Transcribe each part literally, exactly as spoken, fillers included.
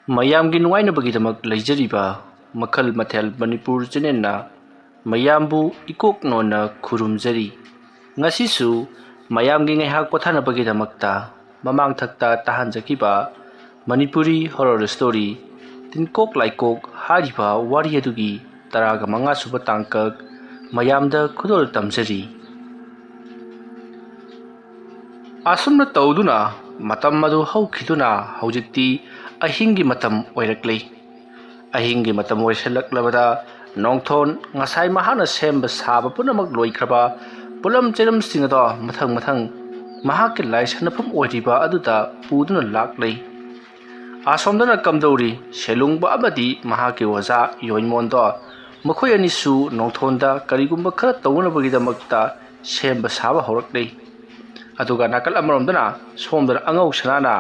ꯃꯌꯥꯝꯒꯤ ꯅꯨꯡꯉꯥꯏꯅꯕꯒꯤꯗꯃꯛ ꯂꯩꯖꯔꯤꯕ ꯃꯈꯜ ꯃꯊꯦꯜ ꯃꯅꯤꯄꯨꯔ ꯆꯦꯅꯦꯜꯅ ꯃꯌꯥꯝꯕꯨ ꯏꯀꯣꯛ ꯅꯣꯟꯅ ꯈꯨꯔꯨꯝꯖꯔꯤ꯫ ꯉꯁꯤꯁꯨ ꯃꯌꯥꯝꯒꯤ ꯉꯥꯏꯍꯥꯛ ꯄꯣꯊꯥꯅꯕꯒꯤꯗꯃꯛꯇ ꯃꯃꯥꯡꯊꯛꯇ ꯇꯥꯍꯟꯖꯈꯤꯕ ꯃꯅꯤꯄꯨꯔꯤ ꯍꯣꯔꯣꯔ ꯁ꯭ꯇꯣꯔꯤ ꯇꯤꯟꯀꯣꯛ ꯂꯥꯏꯀꯣꯛ ꯍꯥꯏꯔꯤꯕ ꯋꯥꯔꯤ ꯑꯗꯨꯒꯤ ꯇꯔꯥꯒ ꯃꯉꯥ ꯁꯨꯕ ꯇꯥꯡꯀꯛ ꯃꯌꯥꯝꯗ ꯈꯨꯗꯣꯜ ꯇꯝꯖꯔꯤ꯫ ꯑꯁꯨꯝꯅ ꯇꯧꯗꯨꯅ ꯃꯇꯝ ꯑꯗꯨ ꯍꯧꯈꯤꯗꯨꯅ ꯍꯧꯖꯤꯛꯇꯤ ꯑꯍꯤꯡꯒꯤ ꯃꯇꯝ ꯑꯣꯏꯔꯛꯂꯤ꯫ ꯑꯍꯤꯡꯒꯤ ꯃꯇꯝ ꯑꯣꯏꯁꯤꯜꯂꯛꯂꯕꯗ ꯅꯣꯡꯊꯣꯟ ꯉꯁꯥꯏ ꯃꯍꯥꯛꯅ ꯁꯦꯝꯕ ꯁꯥꯕ ꯄꯨꯝꯅꯃꯛ ꯂꯣꯏꯈ꯭ꯔꯕ ꯄꯣꯠꯂꯝ ꯆꯩꯔꯝꯁꯤꯡ ꯑꯗꯣ ꯃꯊꯪ ꯃꯊꯪ ꯃꯍꯥꯛꯀꯤ ꯂꯥꯏ ꯁꯥꯟꯅꯐꯝ ꯑꯣꯏꯔꯤꯕ ꯑꯗꯨꯗ ꯄꯨꯗꯨꯅ ꯂꯥꯛꯂꯤ꯫ ꯑꯁꯣꯝꯗꯅ ꯀꯝꯗꯧꯔꯤ ꯁꯦꯂꯨꯡꯕ ꯑꯃꯗꯤ ꯃꯍꯥꯛꯀꯤ ꯑꯣꯖꯥ ꯌꯣꯏꯃꯣꯟꯗꯣ ꯃꯈꯣꯏ ꯑꯅꯤꯁꯨ ꯅꯣꯡꯊꯣꯟꯗ ꯀꯔꯤꯒꯨꯝꯕ ꯈꯔ ꯇꯧꯅꯕꯒꯤꯗꯃꯛꯇ ꯁꯦꯝꯕ ꯁꯥꯕ ꯍꯧꯔꯛꯂꯤ꯫ ꯑꯗꯨꯒ ꯅꯥꯀꯜ ꯑꯃꯔꯣꯝꯗꯅ ꯁꯣꯝꯗꯅ ꯑꯉꯧ ꯁꯅꯥꯅ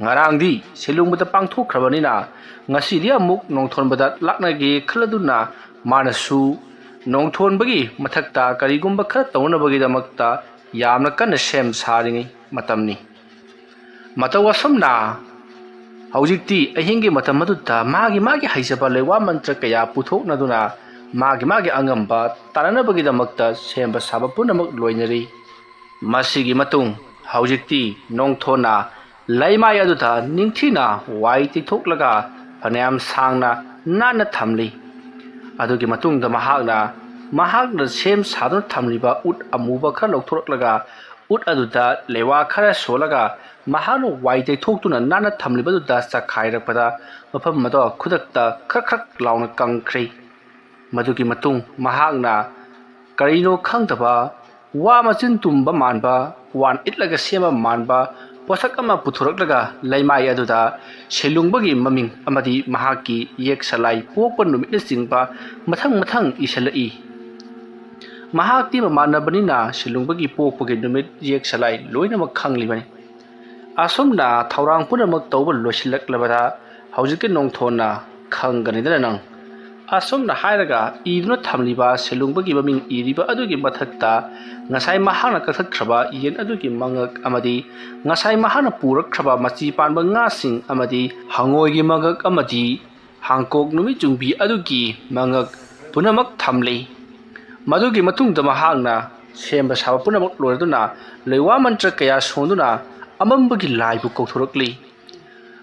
ꯉꯔꯥꯡꯗꯤ ꯁꯦꯂꯨꯡꯕꯗ ꯄꯥꯡꯊꯣꯛꯈ꯭ꯔꯕꯅꯤꯅ ꯉꯁꯤꯗꯤ ꯑꯃꯨꯛ ꯅꯣꯡꯊꯣꯟꯕꯗ ꯂꯥꯛꯅꯒꯦ ꯈꯜꯂꯗꯨꯅ ꯃꯥꯅꯁꯨ ꯅꯣꯡꯊꯣꯟꯕꯒꯤ ꯃꯊꯛꯇ ꯀꯔꯤꯒꯨꯝꯕ ꯈꯔ ꯇꯧꯅꯕꯒꯤꯗꯃꯛꯇ ꯌꯥꯝꯅ ꯀꯟꯅ ꯁꯦꯝ ꯁꯥꯔꯤꯉꯩ ꯃꯇꯝꯅꯤ꯫ ꯃꯇꯧ ꯑꯁꯨꯝꯅ ꯍꯧꯖꯤꯛꯇꯤ ꯑꯍꯤꯡꯒꯤ ꯃꯇꯝ ꯑꯗꯨꯗ ꯃꯥꯒꯤ ꯃꯥꯒꯤ ꯍꯩꯖꯕ ꯂꯩꯋꯥ ꯃꯟꯇ꯭ꯔ ꯀꯌꯥ ꯄꯨꯊꯣꯛꯅꯗꯨꯅ ꯃꯥꯒꯤ ꯃꯥꯒꯤ ꯑꯉꯝꯕ ꯇꯥꯟꯅꯅꯕꯒꯤꯗꯃꯛꯇ ꯁꯦꯝꯕ ꯁꯥꯕ ꯄꯨꯝꯅꯃꯛ ꯂꯣꯏꯅꯔꯤ꯫ ꯃꯁꯤꯒꯤ ꯃꯇꯨꯡ ꯍꯧꯖꯤꯛꯇꯤ ꯅꯣꯡꯊꯣꯟꯅ ꯂꯩꯃꯥꯏ ꯑꯗꯨꯗ ꯅꯤꯡꯊꯤꯅ ꯋꯥꯏ ꯇꯩꯊꯣꯛꯂꯒ ꯐꯅꯌꯥꯝ ꯁꯥꯡꯅ ꯅꯥꯟꯅ ꯊꯝꯂꯤ꯫ ꯑꯗꯨꯒꯤ ꯃꯇꯨꯡꯗ ꯃꯍꯥꯛꯅ ꯃꯍꯥꯛꯅ ꯁꯦꯝ ꯁꯥꯗꯨꯅ ꯊꯝꯂꯤꯕ ꯎꯠ ꯑꯃꯨꯕ ꯈꯔ ꯂꯧꯊꯣꯔꯛꯂꯒ ꯎꯠ ꯑꯗꯨꯗ ꯂꯩꯋꯥ ꯈꯔ ꯁꯣꯜꯂꯒ ꯃꯍꯥꯛꯅ ꯋꯥꯏ ꯇꯩꯊꯣꯛꯇꯨꯅ ꯅꯥꯟꯅ ꯊꯝꯂꯤꯕꯗꯨꯗ ꯆꯈꯥꯏꯔꯛꯄꯗ ꯃꯐꯝ ꯑꯗꯣ ꯈꯨꯗꯛꯇ ꯈ꯭ꯔꯛ ꯈ꯭ꯔꯛ ꯂꯥꯎꯅ ꯀꯪꯈ꯭ꯔꯦ꯫ ꯃꯗꯨꯒꯤ ꯃꯇꯨꯡ ꯃꯍꯥꯛꯅ ꯀꯔꯤꯅꯣ ꯈꯪꯗꯕ ꯋꯥ ꯃꯆꯤꯟ ꯇꯨꯝꯕ ꯃꯥꯟꯕ, ꯋꯥꯟ ꯏꯠꯂꯒ ꯁꯦꯝꯕ ꯃꯥꯟꯕ ꯄꯣꯠꯁꯛ ꯑꯃ ꯄꯨꯊꯣꯔꯛꯂꯒ ꯂꯩꯃꯥꯏ ꯑꯗꯨꯗ ꯁꯦꯂꯨꯡꯕꯒꯤ ꯃꯃꯤꯡ ꯑꯃꯗꯤ ꯃꯍꯥꯛꯀꯤ ꯌꯦꯛ ꯁꯂꯥꯏ ꯄꯣꯛꯄ ꯅꯨꯃꯤꯠꯅꯆꯤꯡꯕ ꯃꯊꯪ ꯃꯊꯪ ꯏꯁꯤꯜꯂꯛꯏ꯫ ꯃꯍꯥꯛꯇꯤ ꯃꯃꯥꯟꯅꯕꯅꯤꯅ ꯁꯦꯂꯨꯡꯕꯒꯤ ꯄꯣꯛꯄꯒꯤ ꯅꯨꯃꯤꯠ ꯌꯦꯛ ꯁꯂꯥꯏ ꯂꯣꯏꯅꯃꯛ ꯈꯪꯂꯤꯕꯅꯤ꯫ ꯑꯁꯨꯝꯅ ꯊꯧꯔꯥꯡ ꯄꯨꯝꯅꯃꯛ ꯇꯧꯕ ꯂꯣꯏꯁꯤꯜꯂꯛꯂꯕꯗ ꯍꯧꯖꯤꯛꯀꯤ ꯅꯣꯡꯊꯣꯟꯅ ꯈꯪꯒꯅꯤꯗꯅ ꯅꯪ꯫ ꯑꯁꯨꯝꯅ ꯍꯥꯏꯔꯒ ꯏꯗꯨꯅ ꯊꯝꯂꯤꯕ ꯁꯦꯂꯨꯡꯕꯒꯤ ꯃꯃꯤꯡ ꯏꯔꯤꯕ ꯑꯗꯨꯒꯤ ꯃꯊꯛꯇ ꯉꯁꯥꯏ ꯃꯍꯥꯛꯅ ꯀꯛꯊꯠꯈ꯭ꯔꯕ ꯌꯦꯟ ꯑꯗꯨꯒꯤ ꯃꯉꯛ ꯑꯃꯗꯤ ꯉꯁꯥꯏ ꯃꯍꯥꯛꯅ ꯄꯨꯔꯛꯈ꯭ꯔꯕ ꯃꯆꯤ ꯄꯥꯟꯕ ꯉꯥꯁꯤꯡ ꯑꯃꯗꯤ ꯍꯪꯉꯣꯏꯒꯤ ꯃꯉꯛ ꯑꯃꯗꯤ ꯍꯥꯡꯀꯣꯛ ꯅꯨꯃꯤꯠ ꯌꯨꯡꯕꯤ ꯑꯗꯨꯒꯤ ꯃꯉꯛ ꯄꯨꯝꯅꯃꯛ ꯊꯝꯂꯤ꯫ ꯃꯗꯨꯒꯤ ꯃꯇꯨꯡꯗ ꯃꯍꯥꯛꯅ ꯁꯦꯝꯕ ꯁꯥꯕ ꯄꯨꯝꯅꯃꯛ ꯂꯣꯏꯔꯗꯨꯅ ꯂꯩꯋꯥ ꯃꯟꯇ꯭ꯔ ꯀꯌꯥ ꯁꯣꯟꯗꯨꯅ ꯑꯃꯝꯕꯒꯤ ꯂꯥꯏꯕꯨ ꯀꯧꯊꯣꯔꯛꯂꯤ꯫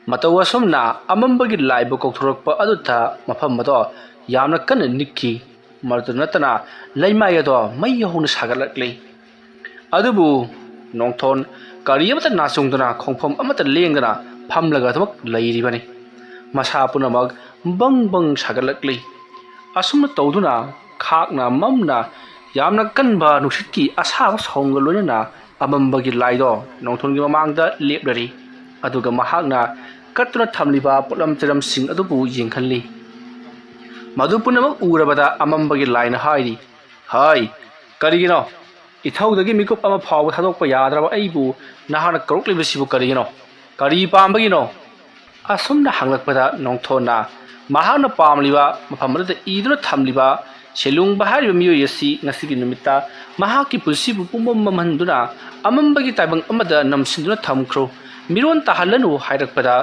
ꯃꯇꯧ ꯑꯁꯨꯝꯅ ꯑꯃꯝꯕꯒꯤ ꯂꯥꯏꯕꯨ ꯀꯧꯊꯣꯔꯛꯄ ꯑꯗꯨꯗ ꯃꯐꯝ ꯑꯗꯣ ꯌꯥꯝꯅ ꯀꯟꯅ ꯅꯤꯛꯈꯤ꯫ ꯃꯗꯨ ꯅꯠꯇꯅ ꯂꯩꯃꯥꯏ ꯑꯗꯣ ꯃꯩ ꯍꯧꯅ ꯁꯥꯒꯠꯂꯛꯂꯤ꯫ ꯑꯗꯨꯕꯨ ꯅꯣꯡꯊꯣꯟ ꯀꯔꯤ ꯑꯃꯠꯇ ꯅꯥꯆꯨꯡꯗꯅ ꯈꯣꯡꯐꯝ ꯑꯃꯠꯇ ꯂꯦꯡꯗꯅ ꯐꯝꯂꯒ ꯑꯗꯨꯃꯛ ꯂꯩꯔꯤꯕꯅꯤ꯫ ꯃꯁꯥ ꯄꯨꯝꯅꯃꯛ ꯕꯪ ꯕꯪ ꯁꯥꯒꯠꯂꯛꯂꯤ꯫ ꯑꯁꯨꯝꯅ ꯇꯧꯗꯨꯅ ꯈꯥꯛꯅ ꯃꯝꯅ ꯌꯥꯝꯅ ꯀꯟꯕ ꯅꯨꯡꯁꯤꯠꯀꯤ ꯑꯁꯥꯕ ꯁꯣꯡꯒ ꯂꯣꯏꯅꯅ ꯑꯃꯝꯕꯒꯤ ꯂꯥꯏꯗꯣ ꯅꯣꯡꯊꯣꯟꯒꯤ ꯃꯃꯥꯡꯗ ꯂꯦꯞꯂꯔꯤ꯫ ꯑꯗꯨꯒ ꯃꯍꯥꯛꯅ ꯀꯠꯇꯨꯅ ꯊꯝꯂꯤꯕ ꯄꯣꯠꯂꯝ ꯆꯩꯔꯝꯁꯤꯡ ꯑꯗꯨꯕꯨ ꯌꯦꯡꯍꯜꯂꯤ꯫ ꯃꯗꯨ ꯄꯨꯝꯅꯃꯛ ꯎꯔꯕꯗ ꯑꯃꯝꯕꯒꯤ ꯂꯥꯏꯅ ꯍꯥꯏꯔꯤ, "ꯍꯥꯏ, ꯀꯔꯤꯒꯤꯅꯣ? ꯏꯊꯧꯗꯒꯤ ꯃꯤꯀꯨꯞ ꯑꯃ ꯐꯥꯎꯕ ꯊꯥꯗꯣꯛꯄ ꯌꯥꯗ꯭ꯔꯕ ꯑꯩꯕꯨ ꯅꯍꯥꯛꯅ ꯀꯧꯔꯛꯂꯤꯕꯁꯤꯕꯨ ꯀꯔꯤꯒꯤꯅꯣ? ꯀꯔꯤ ꯄꯥꯝꯕꯒꯤꯅꯣ?" ꯑꯁꯨꯝꯅ ꯍꯪꯂꯛꯄꯗ ꯅꯣꯡꯊꯣꯟꯅ ꯃꯍꯥꯛꯅ ꯄꯥꯝꯂꯤꯕ ꯃꯐꯝ ꯑꯗꯨꯗ ꯏꯗꯨꯅ ꯊꯝꯂꯤꯕ ꯁꯦꯂꯨꯡꯕ ꯍꯥꯏꯔꯤꯕ ꯃꯤꯑꯣꯏ ꯑꯁꯤ ꯉꯁꯤꯒꯤ ꯅꯨꯃꯤꯠꯇ ꯃꯍꯥꯛꯀꯤ ꯄꯨꯟꯁꯤꯕꯨ ꯄꯨꯝꯃꯝ ꯃꯝꯍꯟꯗꯨꯅ ꯑꯃꯝꯕꯒꯤ ꯇꯥꯏꯕꯪ ꯑꯃꯗ ꯅꯝꯁꯤꯟꯗꯨꯅ ꯊꯝꯈ꯭ꯔꯣ, ꯃꯤꯔꯣꯟ ꯇꯥꯍꯜꯂꯅꯨ ꯍꯥꯏꯔꯛꯄꯗ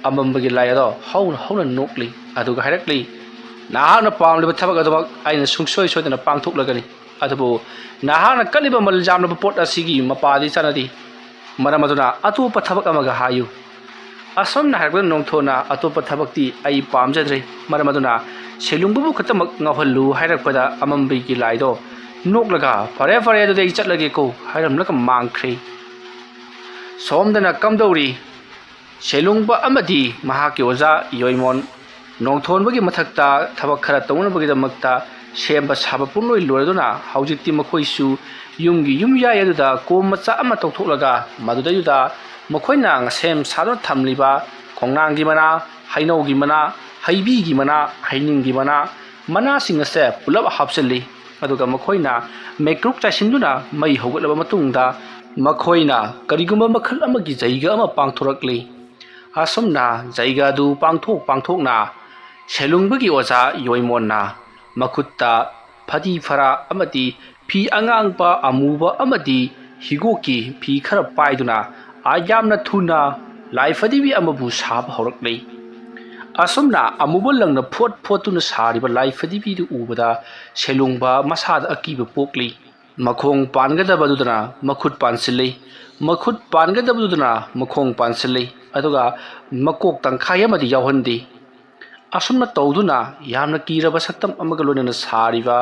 ꯑꯃꯝꯕꯒꯤ ꯂꯥꯏ ꯑꯗꯣ ꯍꯧꯅ ꯍꯧꯅ ꯅꯣꯛꯂꯤ꯫ ꯑꯗꯨꯒ ꯍꯥꯏꯔꯛꯂꯤ, "ꯅꯍꯥꯛꯅ ꯄꯥꯝꯂꯤꯕ ꯊꯕꯛ ꯑꯗꯨꯃꯛ ꯑꯩꯅ ꯁꯨꯡꯁꯣꯏ ꯁꯣꯏꯗꯅ ꯄꯥꯡꯊꯣꯛꯂꯒꯅꯤ꯫ ꯑꯗꯨꯕꯨ ꯅꯍꯥꯛꯅ ꯀꯠꯂꯤꯕ ꯃꯜ ꯌꯥꯝꯂꯕ ꯄꯣꯠ ꯑꯁꯤꯒꯤ ꯃꯄꯥꯗꯤ ꯆꯥꯅꯗꯦ꯫ ꯃꯔꯝ ꯑꯗꯨꯅ ꯑꯇꯣꯞꯄ ꯊꯕꯛ ꯑꯃꯒ ꯍꯥꯏꯌꯨ꯫" ꯑꯁꯨꯝꯅ ꯍꯥꯏꯔꯛꯄꯗ ꯅꯣꯡꯊꯣꯟꯅ, "ꯑꯇꯣꯞꯄ ꯊꯕꯛꯇꯤ ꯑꯩ ꯄꯥꯝꯖꯗ꯭ꯔꯦ꯫ ꯃꯔꯝ ꯑꯗꯨꯅ ꯁꯦꯂꯨꯡꯕꯕꯨ ꯈꯛꯇꯃꯛ ꯉꯥꯎꯍꯜꯂꯨ" ꯍꯥꯏꯔꯛꯄꯗ ꯑꯃꯝꯕꯒꯤ ꯂꯥꯏꯗꯣ ꯅꯣꯛꯂꯒ, "ꯐꯔꯦ, ꯐꯔꯦ, ꯑꯗꯨꯗꯤ ꯑꯩ ꯆꯠꯂꯒꯦꯀꯣ" ꯍꯥꯏꯔꯝꯂꯒ ꯃꯥꯡꯈ꯭ꯔꯦ꯫ ꯁꯣꯝꯗꯅ ꯀꯝꯗꯧꯔꯤ? ꯁꯦꯂꯨꯡꯕ ꯑꯃꯗꯤ ꯃꯍꯥꯛꯀꯤ ꯑꯣꯖꯥ ꯌꯣꯏꯃꯣꯟ ꯅꯣꯡꯊꯣꯟꯕꯒꯤ ꯃꯊꯛꯇ ꯊꯕꯛ ꯈꯔ ꯇꯧꯅꯕꯒꯤꯗꯃꯛꯇ ꯁꯦꯝꯕ ꯁꯥꯕ ꯄꯨꯝꯂꯣꯏ ꯂꯣꯏꯔꯗꯨꯅ ꯍꯧꯖꯤꯛꯇꯤ ꯃꯈꯣꯏꯁꯨ ꯌꯨꯝꯒꯤ ꯌꯨꯝꯌꯥꯏ ꯑꯗꯨꯗ ꯀꯣꯝ ꯃꯆꯥ ꯑꯃ ꯇꯧꯊꯣꯛꯂꯒ ꯃꯗꯨꯗꯩꯗꯨꯗ ꯃꯈꯣꯏꯅ ꯁꯦꯝ ꯁꯥꯗꯨꯅ ꯊꯝꯂꯤꯕ ꯈꯣꯡꯅꯥꯡꯒꯤ ꯃꯅꯥ, ꯍꯩꯅꯧꯒꯤ ꯃꯅꯥ, ꯍꯩꯕꯤꯒꯤ ꯃꯅꯥ, ꯍꯩꯅꯤꯡꯒꯤ ꯃꯅꯥ, ꯃꯅꯥꯁꯤꯡ ꯑꯁꯦ ꯄꯨꯂꯞ ꯍꯥꯞꯆꯤꯜꯂꯤ꯫ ꯑꯗꯨꯒ ꯃꯈꯣꯏꯅ ꯃꯩꯀ꯭ꯔꯨꯛ ꯆꯥꯏꯁꯤꯟꯗꯨꯅ ꯃꯩ ꯍꯧꯒꯠꯂꯕ ꯃꯇꯨꯡꯗ ꯃꯈꯣꯏꯅ ꯀꯔꯤꯒꯨꯝꯕ ꯃꯈꯜ ꯑꯃꯒꯤ ꯖꯩꯒ ꯑꯃ ꯄꯥꯡꯊꯣꯔꯛꯂꯤ꯫ ꯑꯁꯨꯝꯅ ꯖꯩꯒ ꯑꯗꯨ ꯄꯥꯡꯊꯣꯛ ꯄꯥꯡꯊꯣꯛꯅ ꯁꯦꯂꯨꯡꯕꯒꯤ ꯑꯣꯖꯥ ꯌꯣꯏꯃꯣꯟꯅ ꯃꯈꯨꯠꯇ ꯐꯗꯤ ꯐꯔꯥ ꯑꯃꯗꯤ ꯐꯤ ꯑꯉꯥꯡꯕ, ꯑꯃꯨꯕ ꯑꯃꯗꯤ ꯍꯤꯒꯣꯛꯀꯤ ꯐꯤ ꯈꯔ ꯄꯥꯏꯗꯨꯅ ꯑꯥ ꯌꯥꯝꯅ ꯊꯨꯅ ꯂꯥꯏ ꯐꯗꯤꯕꯤ ꯑꯃꯕꯨ ꯁꯥꯕ ꯍꯧꯔꯛꯂꯤ꯫ ꯑꯁꯨꯝꯅ ꯑꯃꯨꯕ ꯂꯪꯅ ꯐꯣꯠ ꯐꯣꯠꯇꯨꯅ ꯁꯥꯔꯤꯕ ꯂꯥꯏ ꯐꯗꯤꯕꯤꯗꯨ ꯎꯕꯗ ꯁꯦꯂꯨꯡꯕ ꯃꯁꯥꯗ ꯑꯀꯤꯕ ꯄꯣꯛꯂꯤ꯫ ꯃꯈꯣꯡ ꯄꯥꯟꯒꯗꯕꯗꯨꯗꯅ ꯃꯈꯨꯠ ꯄꯥꯟꯁꯤꯜꯂꯤ, ꯃꯈꯨꯠ ꯄꯥꯟꯒꯗꯕꯗꯨꯗꯅ ꯃꯈꯣꯡ ꯄꯥꯟꯁꯤꯜꯂꯤ, ꯑꯗꯨꯒ ꯃꯀꯣꯛ ꯇꯪꯈꯥꯏ ꯑꯃꯗꯤ ꯌꯥꯎꯍꯟꯗꯦ꯫ ꯑꯁꯨꯝꯅ ꯇꯧꯗꯨꯅ ꯌꯥꯝꯅ ꯀꯤꯔꯕ ꯁꯛꯇꯝ ꯑꯃꯒ ꯂꯣꯏꯅꯅ ꯁꯥꯔꯤꯕ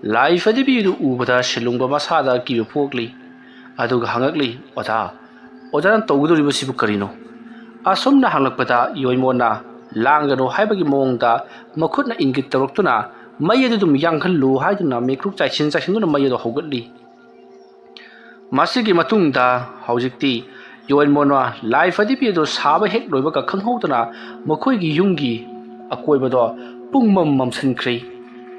ꯂꯥꯏ ꯐꯗꯤꯕꯤꯗꯨ ꯎꯕꯗ ꯁꯦꯂꯨꯡꯕ ꯃꯁꯥꯗ ꯑꯀꯤꯕ ꯄꯣꯛꯂꯤ꯫ ꯑꯗꯨꯒ ꯍꯪꯉꯛꯂꯤ, "ꯑꯣꯖꯥ, ꯑꯣꯖꯥꯅ ꯇꯧꯒꯗꯧꯔꯤꯕꯁꯤꯕꯨ ꯀꯔꯤꯅꯣ?" ꯑꯁꯨꯝꯅ ꯍꯪꯂꯛꯄꯗ ꯌꯣꯏꯃꯣꯟꯅ ꯂꯥꯡꯒꯅꯨ ꯍꯥꯏꯕꯒꯤ ꯃꯑꯣꯡꯗ ꯃꯈꯨꯠꯅ ꯏꯪꯒꯤꯠ ꯇꯧꯔꯛꯇꯨꯅ ꯃꯩ ꯑꯗꯨ ꯑꯗꯨꯝ ꯌꯥꯡꯍꯜꯂꯨ ꯍꯥꯏꯗꯨꯅ ꯃꯤꯀ꯭ꯔꯨꯛ ꯆꯥꯏꯁꯤꯟ ꯆꯥꯏꯁꯤꯟꯗꯨꯅ ꯃꯩ ꯑꯗꯨ ꯍꯧꯒꯠꯂꯤ꯫ ꯃꯁꯤꯒꯤ ꯃꯇꯨꯡꯗ ꯍꯧꯖꯤꯛꯇꯤ ꯌꯣꯏꯃꯣꯟꯅ ꯂꯥꯏ ꯐꯗꯤꯕꯤ ꯑꯗꯨ ꯁꯥꯕ ꯍꯦꯛ ꯂꯣꯏꯕꯒ ꯈꯪꯍꯧꯗꯅ ꯃꯈꯣꯏꯒꯤ ꯌꯨꯝꯒꯤ ꯑꯀꯣꯏꯕꯗꯣ ꯄꯨꯡꯃꯝ ꯃꯝꯁꯤꯟꯈ꯭ꯔꯦ꯫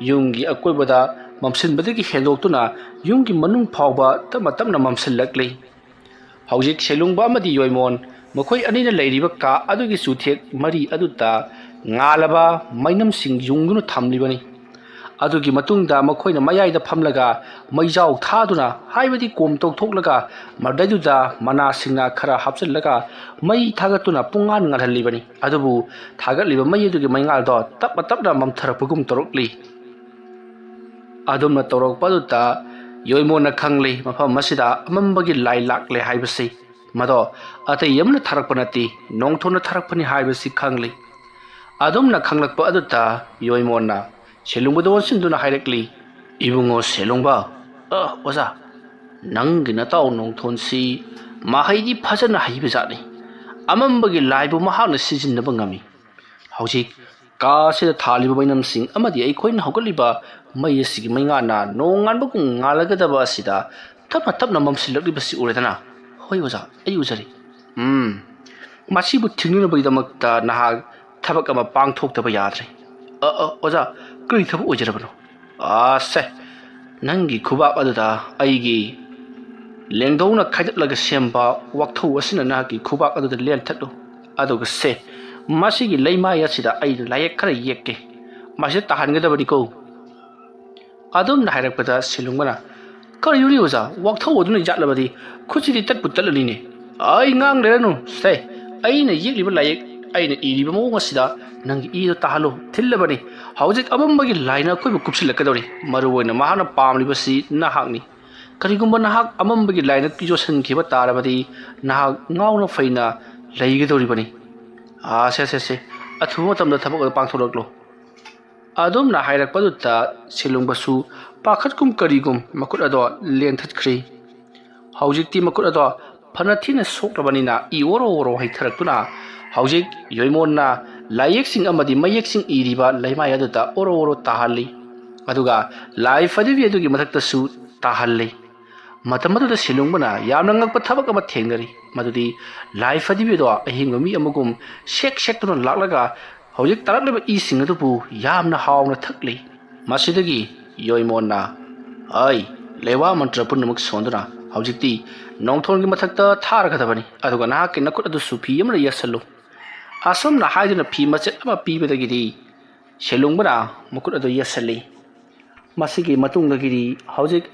ꯌꯨꯝꯒꯤ ꯑꯀꯣꯏꯕꯗ ꯃꯝꯁꯤꯟꯕꯗꯒꯤ ꯍꯦꯟꯗꯣꯛꯇꯨꯅ ꯌꯨꯝꯒꯤ ꯃꯅꯨꯡ ꯐꯥꯎꯕ ꯇꯞꯅ ꯇꯞꯅ ꯃꯝꯁꯤꯜꯂꯛꯂꯤ꯫ ꯍꯧꯖꯤꯛ ꯁꯦꯂꯨꯡꯕ ꯑꯃꯗꯤ ꯌꯣꯏꯃꯣꯟ ꯃꯈꯣꯏ ꯑꯅꯤꯅ ꯂꯩꯔꯤꯕ ꯀꯥ ꯑꯗꯨꯒꯤ ꯆꯨꯊꯦꯛ ꯃꯔꯤ ꯑꯗꯨꯗ ꯉꯥꯜꯂꯕ ꯃꯩꯅꯝꯁꯤꯡ ꯌꯨꯡꯗꯨꯅ ꯊꯝꯂꯤꯕꯅꯤ꯫ ꯑꯗꯨꯒꯤ ꯃꯇꯨꯡꯗ ꯃꯈꯣꯏꯅ ꯃꯌꯥꯏꯗ ꯐꯝꯂꯒ ꯃꯩꯖꯥꯎ ꯊꯥꯗꯨꯅ, ꯍꯥꯏꯕꯗꯤ ꯀꯣꯝ ꯇꯧꯊꯣꯛꯂꯒ, ꯃꯗꯩꯗꯨꯗ ꯃꯅꯥꯁꯤꯡꯅ ꯈꯔ ꯍꯥꯞꯆꯤꯜꯂꯒ ꯃꯩ ꯊꯥꯒꯠꯇꯨꯅ ꯄꯨꯡꯉꯥꯟ ꯉꯥꯜꯍꯜꯂꯤꯕꯅꯤ꯫ ꯑꯗꯨꯕꯨ ꯊꯥꯒꯠꯂꯤꯕ ꯃꯩ ꯑꯗꯨꯒꯤ ꯃꯩꯉꯥꯜꯗꯣ ꯇꯞꯅ ꯇꯞꯅ ꯃꯝꯊꯔꯛꯄꯒꯨꯝ ꯇꯧꯔꯛꯂꯤ꯫ ꯑꯗꯨꯝꯅ ꯇꯧꯔꯛꯄ ꯑꯗꯨꯗ ꯌꯣꯏꯃꯣꯟꯅ ꯈꯪꯂꯤ, ꯃꯐꯝ ꯑꯁꯤꯗ ꯑꯃꯝꯕꯒꯤ ꯂꯥꯏ ꯂꯥꯛꯂꯦ ꯍꯥꯏꯕꯁꯤ꯫ ꯃꯗꯣ ꯑꯇꯩ ꯑꯃꯅ ꯊꯥꯔꯛꯄ ꯅꯠꯇꯦ, ꯅꯣꯡꯊꯣꯟꯅ ꯊꯥꯔꯛꯄꯅꯤ ꯍꯥꯏꯕꯁꯤ ꯈꯪꯂꯤ꯫ ꯑꯗꯨꯝꯅ ꯈꯪꯂꯛꯄ ꯑꯗꯨꯗ ꯌꯣꯏꯃꯣꯟꯅ ꯁꯦꯂꯨꯡꯕꯗ ꯑꯣꯟꯁꯤꯟꯗꯨꯅ ꯍꯥꯏꯔꯛꯂꯤ, "ꯏꯕꯨꯡꯉꯣ ꯁꯦꯂꯨꯡꯕ, ꯑ, ꯑꯣꯖꯥ, ꯅꯪꯒꯤ ꯅꯇꯥꯎ ꯅꯣꯡꯊꯣꯟꯁꯤ ꯃꯍꯩꯗꯤ ꯐꯖꯅ ꯍꯩꯕ ꯖꯥꯠꯅꯤ꯫ ꯑꯃꯝꯕꯒꯤ ꯂꯥꯏꯕꯨ ꯃꯍꯥꯛꯅ ꯁꯤꯖꯤꯟꯅꯕ ꯉꯝꯃꯤ꯫ ꯍꯧꯖꯤꯛ ꯀꯥ ꯑꯁꯤꯗ ꯊꯥꯜꯂꯤꯕ ꯃꯩꯅꯝꯁꯤꯡ ꯑꯃꯗꯤ ꯑꯩꯈꯣꯏꯅ ꯍꯧꯒꯠꯂꯤꯕ ꯃꯩ ꯑꯁꯤꯒꯤ ꯃꯩꯉꯥꯜꯅ ꯅꯣꯡꯉꯥꯟꯕꯒꯨꯝ ꯉꯥꯜꯂꯒꯗꯕ ꯑꯁꯤꯗ ꯇꯞꯅ ꯇꯞꯅ ꯃꯝꯁꯤꯜꯂꯛꯂꯤꯕꯁꯤ ꯎꯔꯦꯗꯅ?" "ꯍꯣꯏ ꯑꯣꯖꯥ, ꯑꯩ ꯎꯖꯔꯤ꯫" "ꯎꯝ, ꯃꯁꯤꯕꯨ ꯊꯤꯡꯅꯅꯕꯒꯤꯗꯃꯛꯇ ꯅꯍꯥꯛ ꯊꯕꯛ ꯑꯃ ꯄꯥꯡꯊꯣꯛꯇꯕ ꯌꯥꯗ꯭ꯔꯦ꯫" "ꯑ, ꯑ, ꯑꯣꯖꯥ, ꯀꯔꯤ ꯊꯕꯛ ꯑꯣꯏꯖꯔꯕꯅꯣ?" "ꯑꯥꯁꯦ, ꯅꯪꯒꯤ ꯈꯨꯕꯥꯛ ꯑꯗꯨꯗ ꯑꯩꯒꯤ ꯂꯦꯡꯗꯧꯅ ꯈꯥꯏꯗꯠꯂꯒ ꯁꯦꯝꯕ ꯋꯥꯛꯊꯧ ꯑꯁꯤꯅ ꯅꯍꯥꯛꯀꯤ ꯈꯨꯕꯥꯛ ꯑꯗꯨꯗ ꯂꯦꯟꯊꯠꯂꯨ꯫ ꯑꯗꯨꯒ ꯁꯦ, "ꯃꯁꯤꯒꯤ ꯂꯩꯃꯥꯏ ꯑꯁꯤꯗ ꯑꯩꯅ ꯂꯥꯏꯌꯦꯛ ꯈꯔ ꯌꯦꯛꯀꯦ, ꯃꯁꯤꯗ ꯇꯥꯍꯟꯒꯗꯕꯅꯤꯀꯣ"꯫ ꯑꯗꯨꯝꯅ ꯍꯥꯏꯔꯛꯄꯗ ꯁꯤꯂꯨꯡꯕꯅ, "ꯀꯔꯤꯅꯣꯅꯦ ꯑꯣꯖꯥ, ꯋꯥꯛꯊꯧ ꯑꯗꯨꯅ ꯌꯥꯠꯂꯕꯗꯤ ꯈꯨꯠꯁꯤꯗꯤ ꯇꯠꯄꯨ ꯇꯠꯂꯅꯤꯅꯦ"꯫ "ꯑꯩ ꯉꯥꯡ ꯂꯩꯔꯅꯨ ꯁꯦ, ꯑꯩꯅ ꯌꯦꯛꯂꯤꯕ ꯂꯥꯏꯌꯦꯛ, ꯑꯩꯅ ꯏꯔꯤꯕ ꯃꯑꯣꯡ ꯑꯁꯤꯗ ꯅꯪꯒꯤ ꯏꯗꯣ ꯇꯥꯍꯜꯂꯨ, ꯊꯤꯜꯂꯕꯅꯤ꯫ ꯍꯧꯖꯤꯛ ꯑꯃꯝꯕꯒꯤ ꯂꯥꯏꯅ ꯑꯩꯈꯣꯏꯕꯨ ꯀꯨꯞꯁꯤꯜꯂꯛꯀꯗꯧꯔꯤ꯫ ꯃꯔꯨꯑꯣꯏꯅ ꯃꯍꯥꯛꯅ ꯄꯥꯝꯂꯤꯕꯁꯤ ꯅꯍꯥꯛꯅꯤ꯫ ꯀꯔꯤꯒꯨꯝꯕ ꯅꯍꯥꯛ ꯑꯃꯝꯕꯒꯤ ꯂꯥꯏꯅ ꯌꯣꯠꯁꯤꯟꯈꯤꯕ ꯇꯥꯔꯕꯗꯤ ꯅꯍꯥꯛ ꯉꯥꯎꯅ ꯐꯩꯅ ꯂꯩꯒꯗꯧꯔꯤꯕꯅꯤ"꯫ "ꯑꯥ, ꯁꯦ, ꯁꯦ, ꯁꯦ, ꯑꯊꯨꯕ ꯃꯇꯝꯗ ꯊꯕꯛ ꯑꯗꯨ ꯄꯥꯡꯊꯣꯛꯂꯛꯂꯣ"꯫ ꯑꯗꯨꯝꯅ ꯍꯥꯏꯔꯛꯄꯗꯨꯗ ꯁꯤꯂꯨꯡꯕꯁꯨ ꯄꯥꯈꯠꯀꯨꯝ ꯀꯔꯤꯒꯨꯝ ꯃꯈꯨꯠ ꯑꯗꯣ ꯂꯦꯡꯊꯠꯈ꯭ꯔꯦ꯫ ꯍꯧꯖꯤꯛꯇꯤ ꯃꯈꯨꯠ ꯑꯗꯣ ꯐꯅ ꯊꯤꯅ ꯁꯣꯛꯂꯕꯅꯤꯅ ꯏ ꯑꯣꯔꯣ ꯑꯣꯔꯣ ꯍꯩꯊꯔꯛꯇꯨꯅ ꯍꯧꯖꯤꯛ ꯌꯣꯏꯃꯣꯟꯅ ꯂꯥꯏꯌꯦꯛꯁꯤꯡ ꯑꯃꯗꯤ ꯃꯌꯦꯛꯁꯤꯡ ꯏꯔꯤꯕ ꯂꯩꯃꯥꯏ ꯑꯗꯨꯗ ꯑꯣꯔꯣ ꯑꯣꯔꯣ ꯇꯥꯍꯜꯂꯤ꯫ ꯑꯗꯨꯒ ꯂꯥꯏ ꯐꯗꯤꯕꯤ ꯑꯗꯨꯒꯤ ꯃꯊꯛꯇꯁꯨ ꯇꯥꯍꯜꯂꯤ꯫ ꯃꯇꯝ ꯑꯗꯨꯗ ꯁꯤꯂꯨꯡꯕꯅ ꯌꯥꯝꯅ ꯉꯛꯄ ꯊꯕꯛ ꯑꯃ ꯊꯦꯡꯅꯔꯤ꯫ ꯃꯗꯨꯗꯤ ꯂꯥꯏ ꯐꯗꯤꯕꯤ ꯑꯗꯣ ꯑꯍꯤꯡꯕ ꯃꯤ ꯑꯃꯒꯨꯝ ꯁꯦꯛ ꯁꯦꯛꯇꯨꯅ ꯂꯥꯛꯂꯒ ꯍꯧꯖꯤꯛ ꯇꯥꯔꯛꯂꯤꯕ ꯏꯁꯤꯡ ꯑꯗꯨꯕꯨ ꯌꯥꯝꯅ ꯍꯥꯎꯅ ꯊꯛꯂꯤ꯫ ꯃꯁꯤꯗꯒꯤ ꯌꯣꯏꯃꯣꯟꯅ, "ꯑꯩ, ꯂꯩꯋꯥ ꯃꯟꯇ꯭ꯔ ꯄꯨꯝꯅꯃꯛ ꯁꯣꯟꯗꯨꯅ ꯍꯧꯖꯤꯛꯇꯤ ꯅꯣꯡꯊꯣꯟꯒꯤ ꯃꯊꯛꯇ ꯊꯥꯔꯒꯗꯕꯅꯤ, ꯑꯗꯨꯒ ꯅꯍꯥꯛꯀꯤ ꯅꯈꯨꯠ ꯑꯗꯨꯁꯨ ꯐꯤ ꯑꯃꯅ ꯌꯦꯠꯁꯜꯂꯨ"꯫ ꯑꯁꯨꯝꯅ ꯍꯥꯏꯗꯨꯅ ꯐꯤ ꯃꯆꯦꯠ ꯑꯃ ꯄꯤꯕꯗꯒꯤꯗꯤ ꯁꯦꯂꯨꯡꯕꯅ ꯃꯈꯨꯠ ꯑꯗꯨ ꯌꯦꯠꯁꯜꯂꯤ꯫ ꯃꯁꯤꯒꯤ ꯃꯇꯨꯡꯗꯒꯤꯗꯤ ꯍꯧꯖꯤꯛ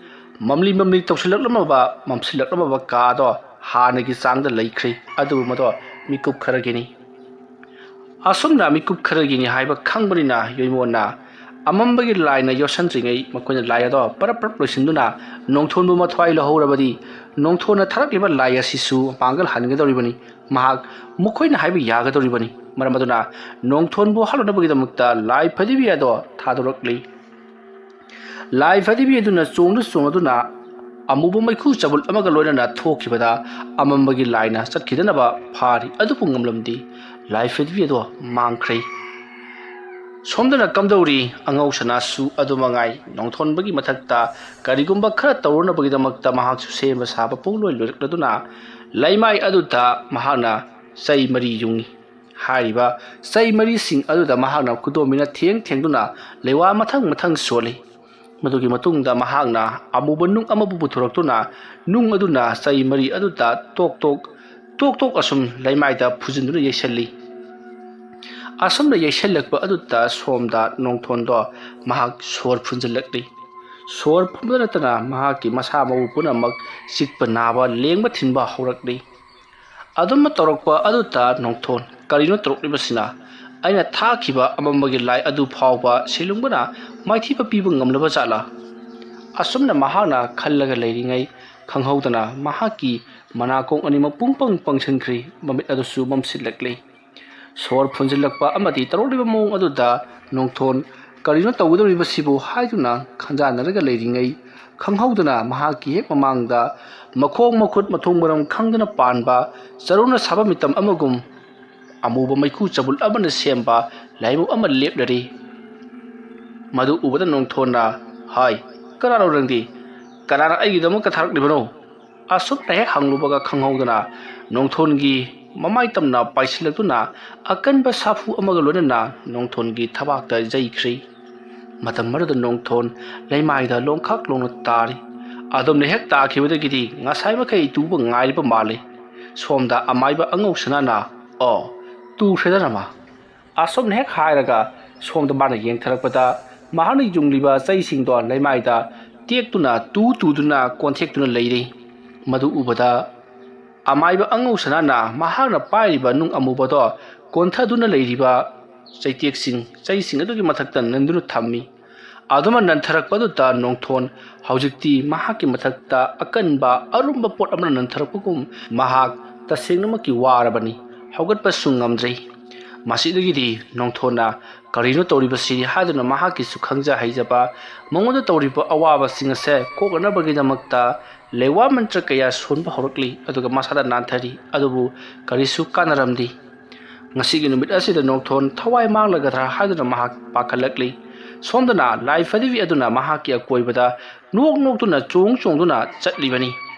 ꯃꯝꯂꯤ ꯃꯝꯂꯤ ꯇꯧꯁꯤꯜꯂꯛꯂꯝꯃꯕ, ꯃꯝꯁꯤꯜꯂꯛꯂꯝꯃꯕ ꯀꯥꯗꯣ ꯍꯥꯟꯅꯒꯤ ꯆꯥꯡꯗ ꯂꯩꯈ꯭ꯔꯦ꯫ ꯑꯗꯨꯕꯨ ꯃꯗꯣ ꯃꯤꯀꯨꯞ ꯈꯔꯒꯤꯅꯤ꯫ ꯑꯁꯨꯝꯅ ꯃꯤꯀꯨꯞ ꯈꯔꯒꯤꯅꯤ ꯍꯥꯏꯕ ꯈꯪꯕꯅꯤꯅ ꯌꯣꯏꯃꯣꯟꯅ ꯑꯃꯝꯕꯒꯤ ꯂꯥꯏꯅ ꯌꯣꯠꯁꯟꯗ꯭ꯔꯤꯉꯩ ꯃꯈꯣꯏꯅ ꯂꯥꯏ ꯑꯗꯣ ꯄꯔꯞ ꯄꯔꯞ ꯂꯣꯏꯁꯤꯟꯗꯨꯅ ꯅꯣꯡꯊꯣꯟꯕꯨ ꯃꯊ꯭ꯋꯥꯏ ꯂꯧꯍꯧꯔꯕꯗꯤ ꯅꯣꯡꯊꯣꯟꯅ ꯊꯥꯔꯛꯂꯤꯕ ꯂꯥꯏ ꯑꯁꯤꯁꯨ ꯃꯄꯥꯡꯒꯜ ꯍꯟꯒꯗꯧꯔꯤꯕꯅꯤ꯫ ꯃꯍꯥꯛ ꯃꯈꯣꯏꯅ ꯍꯥꯏꯕ ꯌꯥꯒꯗꯧꯔꯤꯕꯅꯤ꯫ ꯃꯔꯝ ꯑꯗꯨꯅ ꯅꯣꯡꯊꯣꯟꯕꯨ ꯍꯥꯠꯂꯨꯅꯕꯒꯤꯗꯃꯛꯇ ꯂꯥꯏ ꯐꯗꯤꯕꯤ ꯑꯗꯣ ꯊꯥꯗꯣꯔꯛꯂꯤ꯫ ꯂꯥꯏ ꯐꯗꯤꯕꯤ ꯑꯗꯨꯅ ꯆꯣꯡꯗꯨ ꯆꯣꯡꯗꯨꯅ ꯑꯃꯨꯕ ꯃꯩꯈꯨ ꯆꯕꯨꯜ ꯑꯃꯒ ꯂꯣꯏꯅꯅ ꯊꯣꯛꯈꯤꯕꯗ ꯑꯃꯝꯕꯒꯤ ꯂꯥꯏꯅ ꯆꯠꯈꯤꯗꯅꯕ ꯐꯥꯔꯤ꯫ ꯑꯗꯨꯕꯨ ꯉꯝꯂꯝꯗꯦ꯫ ꯂꯥꯏ ꯐꯗꯤꯕꯤ ꯑꯗꯣ ꯃꯥꯡꯈ꯭ꯔꯦ꯫ ꯁꯣꯝꯗꯅ ꯀꯝꯗꯧꯔꯤ? ꯑꯉꯧ ꯁꯅꯥꯁꯨ ꯑꯗꯨ ꯃꯉꯥꯏ꯫ ꯅꯣꯡꯊꯣꯟꯕꯒꯤ ꯃꯊꯛꯇ ꯀꯔꯤꯒꯨꯝꯕ ꯈꯔ ꯇꯧꯔꯨꯅꯕꯒꯤꯗꯃꯛꯇ ꯃꯍꯥꯛꯁꯨ ꯁꯦꯝꯕ ꯁꯥꯕ ꯄꯨꯡꯂꯣꯏ ꯂꯣꯏꯔꯛꯂꯗꯨꯅ ꯂꯩꯃꯥꯏ ꯑꯗꯨꯗ ꯃꯍꯥꯛꯅ ꯆꯩ ꯃꯔꯤ ꯌꯨꯡꯏ꯫ ꯍꯥꯏꯔꯤꯕ ꯆꯩ ꯃꯔꯤꯁꯤꯡ ꯑꯗꯨꯗ ꯃꯍꯥꯛꯅ ꯈꯨꯗꯣꯝꯕꯤꯅ ꯊꯦꯡ ꯊꯦꯡꯗꯨꯅ ꯂꯩꯋꯥ ꯃꯊꯪ ꯃꯊꯪ ꯁꯣꯜꯂꯤ꯫ ꯃꯗꯨꯒꯤ ꯃꯇꯨꯡꯗ ꯃꯍꯥꯛꯅ ꯑꯃꯨꯕ ꯅꯨꯡ ꯑꯃꯕꯨ ꯄꯨꯊꯣꯔꯛꯇꯨꯅ ꯅꯨꯡ ꯑꯗꯨꯅ ꯆꯩ ꯃꯔꯤ ꯑꯗꯨꯗ ꯇꯣꯛ ꯇꯣꯛ, ꯇꯣꯛ ꯇꯣꯛ ꯑꯁꯨꯝ ꯂꯩꯃꯥꯏꯗ ꯐꯨꯖꯤꯟꯗꯨꯅ ꯌꯩꯁꯜꯂꯤ꯫ ꯑꯁꯨꯝꯅ ꯌꯩꯁꯜꯂꯛꯄ ꯑꯗꯨꯗ ꯁꯣꯝꯗ ꯅꯣꯡꯊꯣꯟꯗꯣ ꯃꯍꯥꯛ ꯁꯣꯔ ꯐꯨꯟꯖꯜꯂꯛꯂꯤ꯫ ꯁꯣꯔ ꯐꯨꯟꯕꯗ ꯅꯠꯇꯅ ꯃꯍꯥꯛꯀꯤ ꯃꯁꯥ ꯃꯎ ꯄꯨꯝꯅꯃꯛ ꯆꯤꯛꯄ ꯅꯥꯕ, ꯂꯦꯡꯕ ꯊꯤꯟꯕ ꯍꯧꯔꯛꯂꯤ꯫ ꯑꯗꯨꯝꯅ ꯇꯧꯔꯛꯄ ꯑꯗꯨꯗ ꯅꯣꯡꯊꯣꯟ, "ꯀꯔꯤꯅꯣ ꯇꯧꯔꯛꯂꯤꯕꯁꯤꯅ? ꯑꯩꯅ ꯊꯥꯈꯤꯕ ꯑꯃꯝꯕꯒꯤ ꯂꯥꯏ ꯑꯗꯨ ꯐꯥꯎꯕ ꯁꯤꯂꯨꯡꯕꯅ ꯃꯥꯏꯊꯤꯕ ꯄꯤꯕ ꯉꯝꯂꯕ ꯖꯥꯠꯂꯥ?" ꯑꯁꯨꯝꯅ ꯃꯍꯥꯛꯅ ꯈꯜꯂꯒ ꯂꯩꯔꯤꯉꯩ, ꯈꯪꯍꯧꯗꯅ ꯃꯍꯥꯛꯀꯤ ꯃꯅꯥꯀꯣꯡ ꯑꯅꯤꯃꯛ ꯄꯨꯡꯄꯪ ꯄꯪꯁꯤꯟꯈ꯭ꯔꯤ, ꯃꯃꯤꯠ ꯑꯗꯨꯁꯨ ꯃꯝꯁꯤꯜꯂꯛꯂꯤ꯫ ꯁꯣꯔ ꯐꯨꯟꯖꯤꯜꯂꯛꯄ ꯑꯃꯗꯤ ꯇꯧꯔꯛꯂꯤꯕ ꯃꯑꯣꯡ ꯑꯗꯨꯗ ꯅꯣꯡꯊꯣꯟ, "ꯀꯔꯤꯅꯣ ꯇꯧꯒꯗꯧꯔꯤꯕꯁꯤꯕꯨ?" ꯍꯥꯏꯗꯨꯅ ꯈꯟꯖꯥꯟꯅꯔꯒ ꯂꯩꯔꯤꯉꯩ, ꯈꯪꯍꯧꯗꯅ ꯃꯍꯥꯛꯀꯤ ꯍꯦꯛ ꯃꯃꯥꯡꯗ ꯃꯈꯣꯡ ꯃꯈꯨꯠ ꯃꯊꯣꯡ ꯃꯔꯝ ꯈꯪꯗꯅ ꯄꯥꯟꯕ ꯆꯔꯨꯅ ꯁꯥꯕ ꯃꯤꯇꯝ ꯑꯃꯒꯨꯝ ꯑꯃꯨꯕ ꯃꯩꯈꯨ ꯆꯕꯨꯜ ꯑꯃꯅ ꯁꯦꯝꯕ ꯂꯥꯏꯃꯨ ꯑꯃ ꯂꯦꯞꯂꯔꯤ꯫ ꯃꯗꯨ ꯎꯕꯗ ꯅꯣꯡꯊꯣꯟꯅ, "ꯍꯥꯏ, ꯀꯅꯥꯅꯣ ꯅꯪꯗꯤ? ꯀꯅꯥꯅ ꯑꯩꯒꯤꯗꯃꯛꯇ ꯊꯥꯔꯛꯂꯤꯕꯅꯣ?" ꯑꯁꯨꯝꯅ ꯍꯦꯛ ꯍꯪꯂꯨꯕꯒ ꯈꯪꯍꯧꯗꯅ ꯅꯣꯡꯊꯣꯟꯒꯤ ꯃꯃꯥꯏ ꯇꯝꯅ ꯄꯥꯏꯁꯤꯜꯂꯛꯇꯨꯅ ꯑꯀꯟꯕ ꯁꯥꯐꯨ ꯑꯃꯒ ꯂꯣꯏꯅꯅ ꯅꯣꯡꯊꯣꯟꯒꯤ ꯊꯕꯥꯛꯇ ꯌꯩꯈ꯭ꯔꯤ꯫ ꯃꯇꯝ ꯑꯗꯨꯗ ꯅꯣꯡꯊꯣꯟ ꯂꯩꯃꯥꯏꯗ ꯂꯣꯡꯈꯥꯛ ꯂꯣꯡꯅ ꯇꯥꯔꯤ꯫ ꯑꯗꯨꯝꯅ ꯍꯦꯛ ꯇꯥꯈꯤꯕꯗꯒꯤꯗꯤ ꯉꯁꯥꯏ ꯃꯈꯩ ꯇꯨꯕ ꯉꯥꯏꯔꯤꯕ ꯃꯥꯜꯂꯤ꯫ ꯁꯣꯝꯗ ꯑꯃꯥꯏꯕ ꯑꯉꯧ ꯁꯅꯥꯅ, "ꯑꯣ, ꯇꯨꯈ꯭ꯔꯦꯗ ꯔꯃꯥ!" ꯑꯁꯨꯝꯅ ꯍꯦꯛ ꯍꯥꯏꯔꯒ ꯁꯣꯝꯗ ꯃꯥꯅ ꯌꯦꯡꯊꯔꯛꯄꯗ ꯃꯍꯥꯛꯅ ꯌꯨꯡꯂꯤꯕ ꯆꯩꯁꯤꯡꯗꯣ ꯂꯩꯃꯥꯏꯗ ꯇꯦꯛꯇꯨꯅ ꯇꯨ ꯇꯨꯗꯨꯅ ꯀꯣꯟꯊꯦꯛꯇꯨꯅ ꯂꯩꯔꯤ꯫ ꯃꯗꯨ ꯎꯕꯗ ꯑꯃꯥꯏꯕ ꯑꯉꯧ ꯁꯅꯥꯅ ꯃꯍꯥꯛꯅ ꯄꯥꯏꯔꯤꯕ ꯅꯨꯡ ꯑꯃꯨꯕꯗꯣ ꯀꯣꯟꯊꯗꯨꯅ ꯂꯩꯔꯤꯕ ꯆꯩꯇꯦꯛꯁꯤꯡ, ꯆꯩꯁꯤꯡ ꯑꯗꯨꯒꯤ ꯃꯊꯛꯇ ꯅꯟꯗꯨꯅ ꯊꯝꯃꯤ꯫ ꯑꯗꯨꯃ ꯅꯟꯊꯔꯛꯄꯗꯨꯗ ꯅꯣꯡꯊꯣꯟ ꯍꯧꯖꯤꯛꯇꯤ ꯃꯍꯥꯛꯀꯤ ꯃꯊꯛꯇ ꯑꯀꯟꯕ ꯑꯔꯨꯝꯕ ꯄꯣꯠ ꯑꯃꯅ ꯅꯟꯊꯔꯛꯄꯒꯨꯝ ꯃꯍꯥꯛ ꯇꯁꯦꯡꯅꯃꯛꯀꯤ ꯋꯥꯔꯕꯅꯤ꯫ ꯍꯧꯒꯠꯄꯁꯨ ꯉꯝꯗ꯭ꯔꯤ꯫ ꯃꯁꯤꯗꯒꯤꯗꯤ ꯅꯣꯡꯊꯣꯟꯅ "ꯀꯔꯤꯅꯣ ꯇꯧꯔꯤꯕꯁꯤ?" ꯍꯥꯏꯗꯨꯅ ꯃꯍꯥꯛꯀꯤꯁꯨ ꯈꯪꯖ ꯍꯩꯖꯕ, ꯃꯉꯣꯟꯗ ꯇꯧꯔꯤꯕ ꯑꯋꯥꯕꯁꯤꯡ ꯑꯁꯦ ꯀꯣꯛꯅꯅꯕꯒꯤꯗꯃꯛꯇ ꯂꯩꯋꯥ ꯃꯟꯇ꯭ꯔ ꯀꯌꯥ ꯁꯣꯟꯕ ꯍꯧꯔꯛꯂꯤ, ꯑꯗꯨꯒ ꯃꯁꯥꯗ ꯅꯥꯟꯊꯔꯤ꯫ ꯑꯗꯨꯕꯨ ꯀꯔꯤꯁꯨ ꯀꯥꯟꯅꯔꯝꯗꯦ꯫ ꯉꯁꯤꯒꯤ ꯅꯨꯃꯤꯠ ꯑꯁꯤꯗ ꯅꯣꯡꯊꯣꯟ ꯊꯋꯥꯏ ꯃꯥꯡꯂꯒꯗ꯭ꯔꯥ ꯍꯥꯏꯗꯨꯅ ꯃꯍꯥꯛ ꯄꯥꯈꯠꯂꯛꯂꯤ꯫ ꯁꯣꯝꯗꯅ ꯂꯥꯏ ꯐꯗꯤꯕꯤ ꯑꯗꯨꯅ ꯃꯍꯥꯛꯀꯤ ꯑꯀꯣꯏꯕꯗ ꯅꯣꯛ ꯅꯣꯛꯇꯨꯅ ꯆꯣꯡ ꯆꯣꯡꯗꯨꯅ ꯆꯠꯂꯤꯕꯅꯤ꯫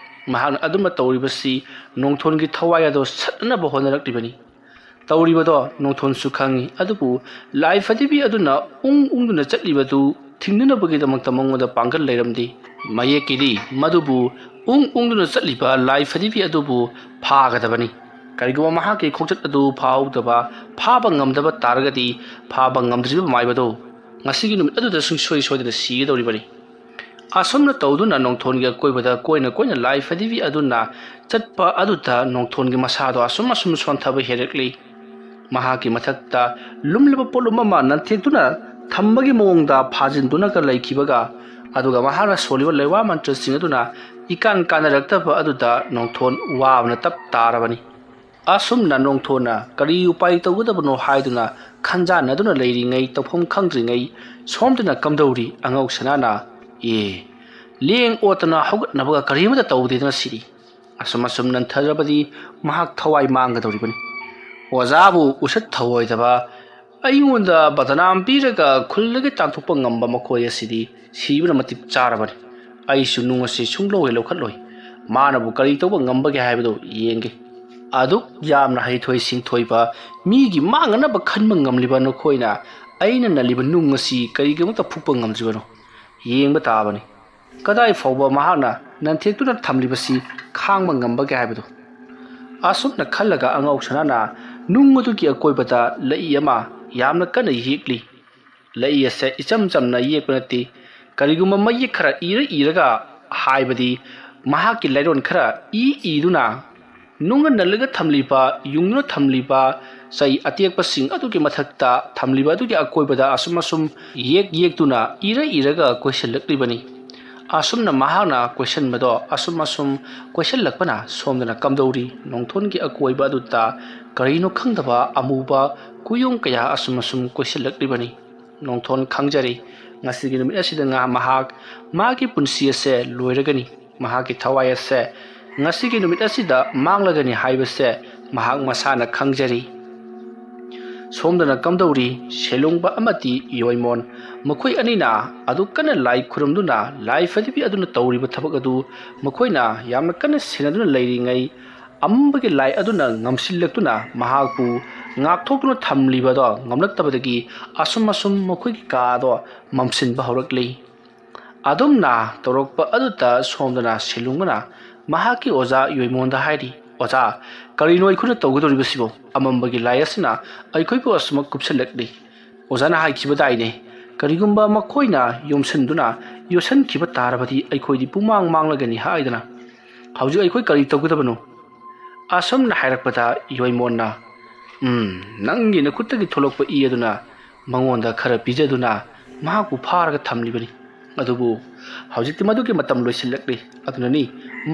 ꯃꯍꯥꯛꯅ ꯑꯗꯨꯝꯅ ꯇꯧꯔꯤꯕꯁꯤ ꯅꯣꯡꯊꯣꯟꯒꯤ ꯊꯋꯥꯏ ꯑꯗꯨ ꯁꯠꯅꯅꯕ ꯍꯣꯠꯅꯔꯛꯂꯤꯕꯅꯤ꯫ ꯇꯧꯔꯤꯕꯗꯣ ꯅꯣꯡꯊꯣꯟꯁꯨ ꯈꯪꯏ, ꯑꯗꯨꯕꯨ ꯂꯥꯏ ꯐꯗꯤꯕꯤ ꯑꯗꯨꯅ ꯎꯪ ꯎꯪꯗꯨꯅ ꯆꯠꯂꯤꯕꯗꯨ ꯊꯤꯡꯅꯅꯕꯒꯤꯗꯃꯛꯇ ꯃꯉꯣꯟꯗ ꯄꯥꯡꯒꯜ ꯂꯩꯔꯝꯗꯦ꯫ ꯃꯌꯦꯛꯀꯤꯗꯤ ꯃꯗꯨꯕꯨ ꯎꯪ ꯎꯪꯗꯨꯅ ꯆꯠꯂꯤꯕ ꯂꯥꯏ ꯐꯗꯤꯕꯤ ꯑꯗꯨꯕꯨ ꯐꯥꯒꯗꯕꯅꯤ꯫ ꯀꯔꯤꯒꯨꯝꯕ ꯃꯍꯥꯛꯀꯤ ꯈꯣꯡꯆꯠ ꯑꯗꯨ ꯐꯥꯍꯧꯗꯕ, ꯐꯥꯕ ꯉꯝꯗꯕ ꯇꯥꯔꯒꯗꯤ, ꯐꯥꯕ ꯉꯝꯗ꯭ꯔꯤꯕ ꯃꯥꯏꯕꯗꯨ ꯉꯁꯤꯒꯤ ꯅꯨꯃꯤꯠ ꯑꯗꯨꯗ ꯁꯨꯡꯁꯣꯏ ꯁꯣꯏꯗꯅ ꯁꯤꯒꯗꯧꯔꯤꯕꯅꯤ꯫ ꯑꯁꯨꯝꯅ ꯇꯧꯗꯨꯅ ꯅꯣꯡꯊꯣꯟꯒꯤ ꯑꯀꯣꯏꯕꯗ ꯀꯣꯏꯅ ꯀꯣꯏꯅ ꯂꯥꯏ ꯐꯗꯤꯕꯤ ꯑꯗꯨꯅ ꯆꯠꯄ ꯑꯗꯨꯗ ꯅꯣꯡꯊꯣꯟꯒꯤ ꯃꯁꯥꯗꯣ ꯑꯁꯨꯝ ꯑꯁꯨꯝ ꯁꯣꯟꯊꯕ ꯍꯦꯜꯂꯛꯂꯤ꯫ ꯃꯍꯥꯛꯀꯤ ꯃꯊꯛꯇ ꯂꯨꯝꯂꯕ ꯄꯣꯠꯂꯨꯝ ꯑꯃ ꯅꯟꯊꯦꯛꯇꯨꯅ ꯊꯝꯕꯒꯤ ꯃꯑꯣꯡꯗ ꯐꯥꯖꯤꯟꯗꯨꯅꯒ ꯂꯩꯈꯤꯕꯒ, ꯑꯗꯨꯒ ꯃꯍꯥꯛꯅ ꯁꯣꯜꯂꯤꯕ ꯂꯩꯋꯥ ꯃꯟꯇ꯭ꯔꯁꯤꯡ ꯑꯗꯨꯅ ꯏꯀꯥꯟ ꯀꯥꯟꯅꯔꯛꯇꯕ ꯑꯗꯨꯗ ꯅꯣꯡꯊꯣꯟ ꯋꯥꯕꯅ ꯇꯞ ꯇꯥꯔꯕꯅꯤ꯫ ꯑꯁꯨꯝꯅ ꯅꯣꯡꯊꯣꯟꯅ ꯀꯔꯤ ꯎꯄꯥꯏ ꯇꯧꯒꯗꯕꯅꯣ ꯍꯥꯏꯗꯨꯅ ꯈꯟꯖꯥꯟꯅꯗꯨꯅ ꯂꯩꯔꯤꯉꯩ, ꯇꯧꯐꯝ ꯈꯪꯗ꯭ꯔꯤꯉꯩ, ꯁꯣꯝꯗꯅ ꯀꯝꯗꯧꯔꯤ ꯑꯉꯧ ꯁꯅꯥꯅ, ꯑꯦ, ꯂꯦꯡ ꯑꯣꯠꯇꯅ ꯍꯧꯒꯠꯅꯕꯒ ꯀꯔꯤꯃꯠꯇ ꯇꯧꯗꯦꯗꯅ ꯁꯤꯔꯤ꯫ ꯑꯁꯨꯝ ꯑꯁꯨꯝ ꯅꯟꯊꯔꯕꯗꯤ ꯃꯍꯥꯛ ꯊꯋꯥꯏ ꯃꯥꯡꯒꯗꯧꯔꯤꯕꯅꯤ꯫ ꯑꯣꯖꯥꯕꯨ ꯎꯁꯤꯠ ꯊꯑꯣꯏꯗꯕ, ꯑꯩꯉꯣꯟꯗ ꯕꯗꯅꯥꯝ ꯄꯤꯔꯒ ꯈꯨꯜꯗꯒꯤ ꯇꯥꯟꯊꯣꯛꯄ ꯉꯝꯕ ꯃꯈꯣꯏ ꯑꯁꯤꯗꯤ ꯁꯤꯕꯅ ꯃꯇꯤꯛ ꯆꯥꯔꯕꯅꯤ꯫ ꯑꯩꯁꯨ ꯅꯨꯡ ꯑꯁꯤ ꯁꯨꯡꯂꯧ ꯍꯦꯛ ꯂꯧꯈꯠꯂꯣꯏ꯫ ꯃꯥꯅꯕꯨ ꯀꯔꯤ ꯇꯧꯕ ꯉꯝꯕꯒꯦ ꯍꯥꯏꯕꯗꯨ ꯌꯦꯡꯒꯦ꯫ ꯑꯗꯨꯛ ꯌꯥꯝꯅ ꯍꯩꯊꯣꯏ ꯁꯤꯡꯊꯣꯏꯕ, ꯃꯤꯒꯤ ꯃꯥꯡꯅꯅꯕ ꯈꯟꯕ ꯉꯝꯂꯤꯕ ꯅꯈꯣꯏꯅ ꯑꯩꯅ ꯅꯜꯂꯤꯕ ꯅꯨꯡ ꯑꯁꯤ ꯀꯔꯤꯒꯤꯗꯃꯛꯇ ꯐꯨꯛꯄ ꯉꯝꯗ꯭ꯔꯤꯕꯅꯣ? ꯌꯦꯡꯕ ꯇꯥꯕꯅꯤ꯫ ꯀꯗꯥꯏ ꯐꯥꯎꯕ ꯃꯍꯥꯛꯅ ꯅꯟꯊꯦꯛꯇꯨꯅ ꯊꯝꯂꯤꯕꯁꯤ ꯈꯥꯡꯕ ꯉꯝꯕꯒꯦ ꯍꯥꯏꯕꯗꯨ꯫ ꯑꯁꯨꯝꯅ ꯈꯜꯂꯒ ꯑꯉꯧ ꯁꯅꯥꯅ ꯅꯨꯡ ꯑꯗꯨꯒꯤ ꯑꯀꯣꯏꯕꯗ ꯂꯩꯏ ꯑꯃ ꯌꯥꯝꯅ ꯀꯟꯅ ꯌꯦꯛꯂꯤ꯫ ꯂꯩꯏ ꯑꯁꯦ ꯏꯆꯝ ꯆꯝꯅ ꯌꯦꯛꯄ ꯅꯠꯇꯦ꯫ ꯀꯔꯤꯒꯨꯝꯕ ꯃꯌꯦꯛ ꯈꯔ ꯏꯔ ꯏꯔꯒ, ꯍꯥꯏꯕꯗꯤ ꯃꯍꯥꯛꯀꯤ ꯂꯥꯏꯔꯣꯟ ꯈꯔ ꯏ ꯏꯗꯨꯅ, ꯅꯨꯡꯅ ꯅꯜꯂꯒ ꯊꯝꯂꯤꯕ, ꯌꯨꯡꯗꯨꯅ ꯊꯝꯂꯤꯕ ꯆꯩ ꯑꯇꯦꯛꯄꯁꯤꯡ ꯑꯗꯨꯒꯤ ꯃꯊꯛꯇ ꯊꯝꯂꯤꯕ ꯑꯗꯨꯒꯤ ꯑꯀꯣꯏꯕꯗ ꯑꯁꯨꯝ ꯑꯁꯨꯝ ꯌꯦꯛ ꯌꯦꯛꯇꯨꯅ ꯏꯔ ꯏꯔꯒ ꯀꯣꯏꯁꯤꯜꯂꯛꯂꯤꯕꯅꯤ꯫ ꯑꯁꯨꯝꯅ ꯃꯍꯥꯛꯅ ꯀꯣꯏꯁꯤꯟꯕꯗꯣ ꯑꯁꯨꯝ ꯑꯁꯨꯝ ꯀꯣꯏꯁꯤꯜꯂꯛꯄꯅ ꯁꯣꯝꯗꯅ ꯀꯝꯗꯧꯔꯤ ꯅꯣꯡꯊꯣꯟꯒꯤ ꯑꯀꯣꯏꯕ ꯑꯗꯨꯗ ꯀꯔꯤꯅꯣ ꯈꯪꯗꯕ ꯑꯃꯨꯕ ꯀꯨꯌꯣꯡ ꯀꯌꯥ ꯑꯁꯨꯝ ꯑꯁꯨꯝ ꯀꯣꯏꯁꯤꯜꯂꯛꯂꯤꯕꯅꯤ꯫ ꯅꯣꯡꯊꯣꯟ ꯈꯪꯖꯔꯤ, ꯉꯁꯤꯒꯤ ꯅꯨꯃꯤꯠ ꯑꯁꯤꯗ ꯉꯥ-, ꯃꯍꯥꯛ ꯃꯥꯒꯤ ꯄꯨꯟꯁꯤ ꯑꯁꯦ ꯂꯣꯏꯔꯒꯅꯤ꯫ ꯃꯍꯥꯛꯀꯤ ꯊꯋꯥꯏ ꯑꯁꯦ ꯉꯁꯤꯒꯤ ꯅꯨꯃꯤꯠ ꯑꯁꯤꯗ ꯃꯥꯡꯂꯒꯅꯤ ꯍꯥꯏꯕꯁꯦ ꯃꯍꯥꯛ ꯃꯁꯥꯅ ꯈꯪꯖꯔꯤ꯫ ꯁꯣꯝꯗꯅ ꯀꯝꯗꯧꯔꯤ, ꯁꯦꯂꯨꯡꯕ ꯑꯃꯗꯤ ꯌꯣꯏꯃꯣꯟ, ꯃꯈꯣꯏ ꯑꯅꯤꯅ ꯑꯗꯨ ꯀꯟꯅ ꯂꯥꯏ ꯈꯨꯔꯨꯝꯗꯨꯅ, ꯂꯥꯏ ꯐꯗꯤꯕꯤ ꯑꯗꯨꯅ ꯇꯧꯔꯤꯕ ꯊꯕꯛ ꯑꯗꯨ ꯃꯈꯣꯏꯅ ꯌꯥꯝꯅ ꯀꯟꯅ ꯁꯦꯟꯅꯗꯨꯅ ꯂꯩꯔꯤꯉꯩ, ꯑꯃꯝꯕꯒꯤ ꯂꯥꯏ ꯑꯗꯨꯅ ꯉꯝꯁꯤꯜꯂꯛꯇꯨꯅ ꯃꯍꯥꯛꯄꯨ ꯉꯥꯛꯊꯣꯛꯇꯨꯅ ꯊꯝꯂꯤꯕꯗꯣ ꯉꯝꯂꯛꯇꯕꯗꯒꯤ ꯑꯁꯨꯝ ꯑꯁꯨꯝ ꯃꯈꯣꯏꯒꯤ ꯀꯥꯗꯣ ꯃꯝꯁꯤꯟꯕ ꯍꯧꯔꯛꯂꯤ꯫ ꯑꯗꯨꯝꯅ ꯇꯧꯔꯛꯄ ꯑꯗꯨꯗ ꯁꯣꯝꯗꯅ ꯁꯦꯂꯨꯡꯕꯅ ꯃꯍꯥꯛꯀꯤ ꯑꯣꯖꯥ ꯌꯣꯏꯃꯣꯟꯗ ꯍꯥꯏꯔꯤ, "ꯑꯣꯖꯥ, ꯀꯔꯤꯅꯣ ꯑꯩꯈꯣꯏꯅ ꯇꯧꯒꯗꯧꯔꯤꯕꯁꯤꯕꯣ? ꯑꯃꯝꯕꯒꯤ ꯂꯥꯏ ꯑꯁꯤꯅ ꯑꯩꯈꯣꯏꯕꯨ ꯑꯁꯨꯃꯛ ꯀꯨꯞꯁꯜꯂꯛꯂꯤ꯫ ꯑꯣꯖꯥꯅ ꯍꯥꯏꯈꯤꯕꯗꯥꯏꯅꯦ, ꯀꯔꯤꯒꯨꯝꯕ ꯃꯈꯣꯏꯅ ꯌꯣꯝꯁꯤꯟꯗꯨꯅ ꯌꯣꯠꯁꯤꯟꯈꯤꯕ ꯇꯥꯔꯕꯗꯤ ꯑꯩꯈꯣꯏꯗꯤ ꯄꯨꯡꯃꯥꯡ ꯃꯥꯡꯂꯒꯅꯤ ꯍꯥꯏꯗꯅ꯫ ꯍꯧꯖꯤꯛ ꯑꯩꯈꯣꯏ ꯀꯔꯤ ꯇꯧꯒꯗꯕꯅꯣ?" ꯑꯁꯨꯝꯅ ꯍꯥꯏꯔꯛꯄꯗ ꯌꯣꯏꯃꯣꯟꯅ, "ꯎꯝ, ꯅꯪꯒꯤ ꯅꯈꯨꯠꯇꯒꯤ ꯊꯣꯛꯂꯛꯄ ꯏ ꯑꯗꯨꯅ ꯃꯉꯣꯟꯗ ꯈꯔ ꯄꯤꯖꯗꯨꯅ ꯃꯍꯥꯛꯄꯨ ꯐꯥꯔꯒ ꯊꯝꯂꯤꯕꯅꯤ꯫ ꯑꯗꯨꯕꯨ ꯍꯧꯖꯤꯛꯇꯤ ꯃꯗꯨꯒꯤ ꯃꯇꯝ ꯂꯣꯏꯁꯤꯜꯂꯛꯂꯤ꯫ ꯑꯗꯨꯅꯅꯤ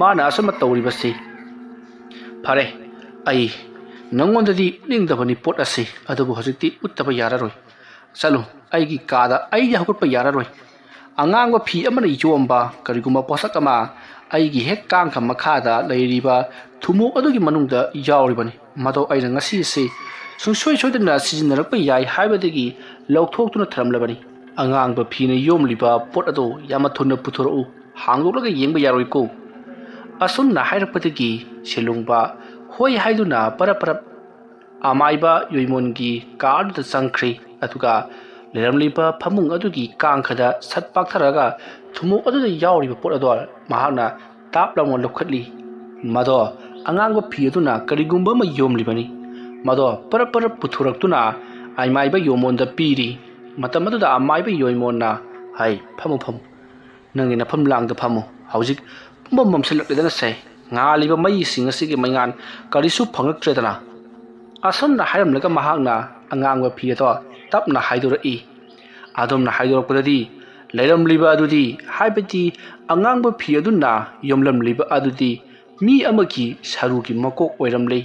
ꯃꯥꯅ ꯑꯁꯨꯝꯅ ꯇꯧꯔꯤꯕꯁꯤ꯫ ꯐꯔꯦ, ꯑꯩ ꯅꯉꯣꯟꯗꯗꯤ ꯎꯠꯅꯤꯡꯗꯕꯅꯤ ꯄꯣꯠ ꯑꯁꯤ, ꯑꯗꯨꯕꯨ ꯍꯧꯖꯤꯛꯇꯤ ꯎꯠꯇꯕ ꯌꯥꯔꯔꯣꯏ꯫ ꯆꯠꯂꯨ, ꯑꯩꯒꯤ ꯀꯥꯗ ꯑꯩꯗꯤ ꯍꯧꯒꯠꯄ ꯌꯥꯔꯔꯣꯏ꯫ ꯑꯉꯥꯡꯕ ꯐꯤ ꯑꯃꯅ ꯌꯣꯝꯕ ꯀꯔꯤꯒꯨꯝꯕ ꯄꯣꯠꯁꯛ ꯑꯃ ꯑꯩꯒꯤ ꯍꯦꯛ ꯀꯥꯡꯈ ꯃꯈꯥꯗ ꯂꯩꯔꯤꯕ ꯊꯨꯝꯃꯣꯛ ꯑꯗꯨꯒꯤ ꯃꯅꯨꯡꯗ ꯌꯥꯎꯔꯤꯕꯅꯤ꯫ ꯃꯗꯣ ꯑꯩꯅ ꯉꯁꯤꯁꯤ ꯁꯨꯡꯁꯣꯏ ꯁꯣꯏꯗꯅ ꯁꯤꯖꯤꯟꯅꯔꯛꯄ ꯌꯥꯏ ꯍꯥꯏꯕꯗꯒꯤ ꯂꯧꯊꯣꯛꯇꯨꯅ ꯊꯝꯂꯝꯂꯕꯅꯤ꯫ ꯑꯉꯥꯡꯕ ꯐꯤꯅ ꯌꯣꯝꯂꯤꯕ ꯄꯣꯠ ꯑꯗꯣ ꯌꯥꯝꯅ ꯊꯨꯅ ꯄꯨꯊꯣꯔꯛꯎ, ꯍꯥꯡꯗꯣꯛꯂꯒ ꯌꯦꯡꯕ ꯌꯥꯔꯣꯏꯀꯣ?" ꯑꯁꯨꯝꯅ ꯍꯥꯏꯔꯛꯄꯗꯒꯤ ꯁꯦꯂꯨꯡꯕ ꯍꯣꯏ ꯍꯥꯏꯗꯨꯅ ꯄꯔꯞ ꯄꯔꯞ ꯑꯃꯥꯏꯕ ꯌꯣꯏꯃꯣꯟꯒꯤ ꯀꯥ ꯑꯗꯨꯗ ꯆꯪꯈ꯭ꯔꯤ꯫ ꯑꯗꯨꯒ ꯂꯩꯔꯝꯂꯤꯕ ꯐꯃꯨꯡ ꯑꯗꯨꯒꯤ ꯀꯥꯡꯈꯗ ꯁꯠ ꯄꯥꯛꯊꯔꯒ ꯊꯨꯝꯃꯣꯛ ꯑꯗꯨꯗ ꯌꯥꯎꯔꯤꯕ ꯄꯣꯠ ꯑꯗꯣ ꯃꯍꯥꯛꯅ ꯇꯥꯞ ꯂꯥꯎꯅ ꯂꯧꯈꯠꯂꯤ꯫ ꯃꯗꯣ ꯑꯉꯥꯡꯕ ꯐꯤ ꯑꯗꯨꯅ ꯀꯔꯤꯒꯨꯝꯕ ꯑꯃ ꯌꯣꯝꯂꯤꯕꯅꯤ꯫ ꯃꯗꯣ ꯄꯔꯞ ꯄꯔꯞ ꯄꯨꯊꯣꯔꯛꯇꯨꯅ ꯑꯃꯥꯏꯕ ꯌꯣꯏꯃꯣꯟꯗ ꯄꯤꯔꯤ꯫ ꯃꯇꯝ ꯑꯗꯨꯗ ꯑꯃꯥꯏꯕ ꯌꯣꯏꯃꯣꯟꯅ, "ꯍꯩ, ꯐꯝꯃꯨ, ꯐꯝꯃꯨ꯫ ꯅꯪꯒꯤ ꯅꯐꯝ ꯂꯥꯡꯗ ꯐꯝꯃꯨ꯫ ꯍꯧꯖꯤꯛ ꯄꯨꯝꯃꯝ ꯃꯝꯁꯤꯜꯂꯛꯂꯦꯗꯅꯁꯦ꯫ ꯉꯥꯜꯂꯤꯕ ꯃꯩꯁꯤꯡ ꯑꯁꯤꯒꯤ ꯃꯩꯉꯥꯜ ꯀꯔꯤꯁꯨ ꯐꯪꯂꯛꯇ꯭ꯔꯦꯗꯅ?" ꯑꯁꯨꯝꯅ ꯍꯥꯏꯔꯝꯂꯒ ꯃꯍꯥꯛꯅ ꯑꯉꯥꯡꯕ ꯐꯤ ꯑꯗꯣ ꯇꯞꯅ ꯍꯥꯏꯗꯣꯔꯛꯏ꯫ ꯑꯗꯨꯝꯅ ꯍꯥꯏꯗꯣꯔꯛꯄꯗꯗꯤ ꯂꯩꯔꯝꯂꯤꯕ ꯑꯗꯨꯗꯤ, ꯍꯥꯏꯕꯗꯤ ꯑꯉꯥꯡꯕ ꯐꯤ ꯑꯗꯨꯅ ꯌꯣꯝꯂꯝꯂꯤꯕ ꯑꯗꯨꯗꯤ ꯃꯤ ꯑꯃꯒꯤ ꯁꯔꯨꯒꯤ ꯃꯀꯣꯛ ꯑꯣꯏꯔꯝꯂꯤ꯫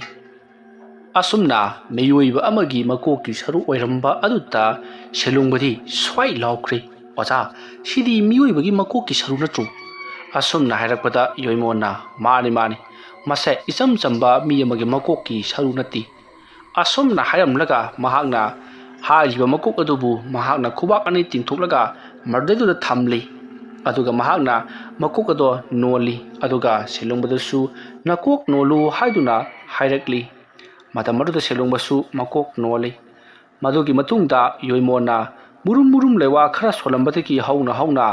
ꯑꯁꯨꯝꯅ ꯃꯤꯑꯣꯏꯕ ꯑꯃꯒꯤ ꯃꯀꯣꯛꯀꯤ ꯁꯔꯨ ꯑꯣꯏꯔꯝꯕ ꯑꯗꯨꯗ ꯁꯦꯂꯨꯡꯕꯗꯤ ꯁ꯭ꯋꯥꯏ ꯂꯥꯎꯈ꯭ꯔꯦ, "ꯑꯣꯖꯥ, ꯁꯤꯗꯤ ꯃꯤꯑꯣꯏꯕꯒꯤ ꯃꯀꯣꯛꯀꯤ ꯁꯔꯨ ꯅꯠꯇ꯭ꯔꯣ?" ꯑꯁꯨꯝꯅ ꯍꯥꯏꯔꯛꯄꯗ ꯌꯣꯏꯃꯣꯟꯅ, "ꯃꯥꯅꯤ, ꯃꯥꯅꯤ, ꯃꯁꯦ ꯏꯆꯝ ꯆꯝꯕ ꯃꯤ ꯑꯃꯒꯤ ꯃꯀꯣꯛꯀꯤ ꯁꯔꯨ ꯅꯠꯇꯦ"꯫ ꯑꯁꯨꯝꯅ ꯍꯥꯏꯔꯝꯂꯒ ꯃꯍꯥꯛꯅ ꯍꯥꯏꯔꯤꯕ ꯃꯀꯣꯛ ꯑꯗꯨꯕꯨ ꯃꯍꯥꯛꯅ ꯈꯨꯕꯥꯛ ꯑꯅꯤ ꯇꯤꯡꯊꯣꯛꯂꯒ ꯃꯗꯨꯗꯩꯗꯨꯗ ꯊꯝꯂꯤ꯫ ꯑꯗꯨꯒ ꯃꯍꯥꯛꯅ ꯃꯀꯣꯛ ꯑꯗꯣ ꯅꯣꯜꯂꯤ꯫ ꯑꯗꯨꯒ ꯁꯦꯂꯨꯡꯕꯗꯁꯨ "ꯅꯀꯣꯛ ꯅꯣꯜꯂꯨ" ꯍꯥꯏꯗꯨꯅ ꯍꯥꯏꯔꯛꯂꯤ꯫ ꯃꯇꯝ ꯑꯗꯨꯗ ꯁꯦꯂꯨꯡꯕꯁꯨ ꯃꯀꯣꯛ ꯅꯣꯜꯂꯤ꯫ ꯃꯗꯨꯒꯤ ꯃꯇꯨꯡꯗ ꯌꯣꯏꯃꯣꯟꯅ ꯃꯨꯔꯨꯝ ꯃꯨꯔꯨꯝ ꯂꯩꯋꯥ ꯈꯔ ꯁꯣꯜꯂꯝꯕꯗꯒꯤ ꯍꯧꯅ ꯍꯧꯅ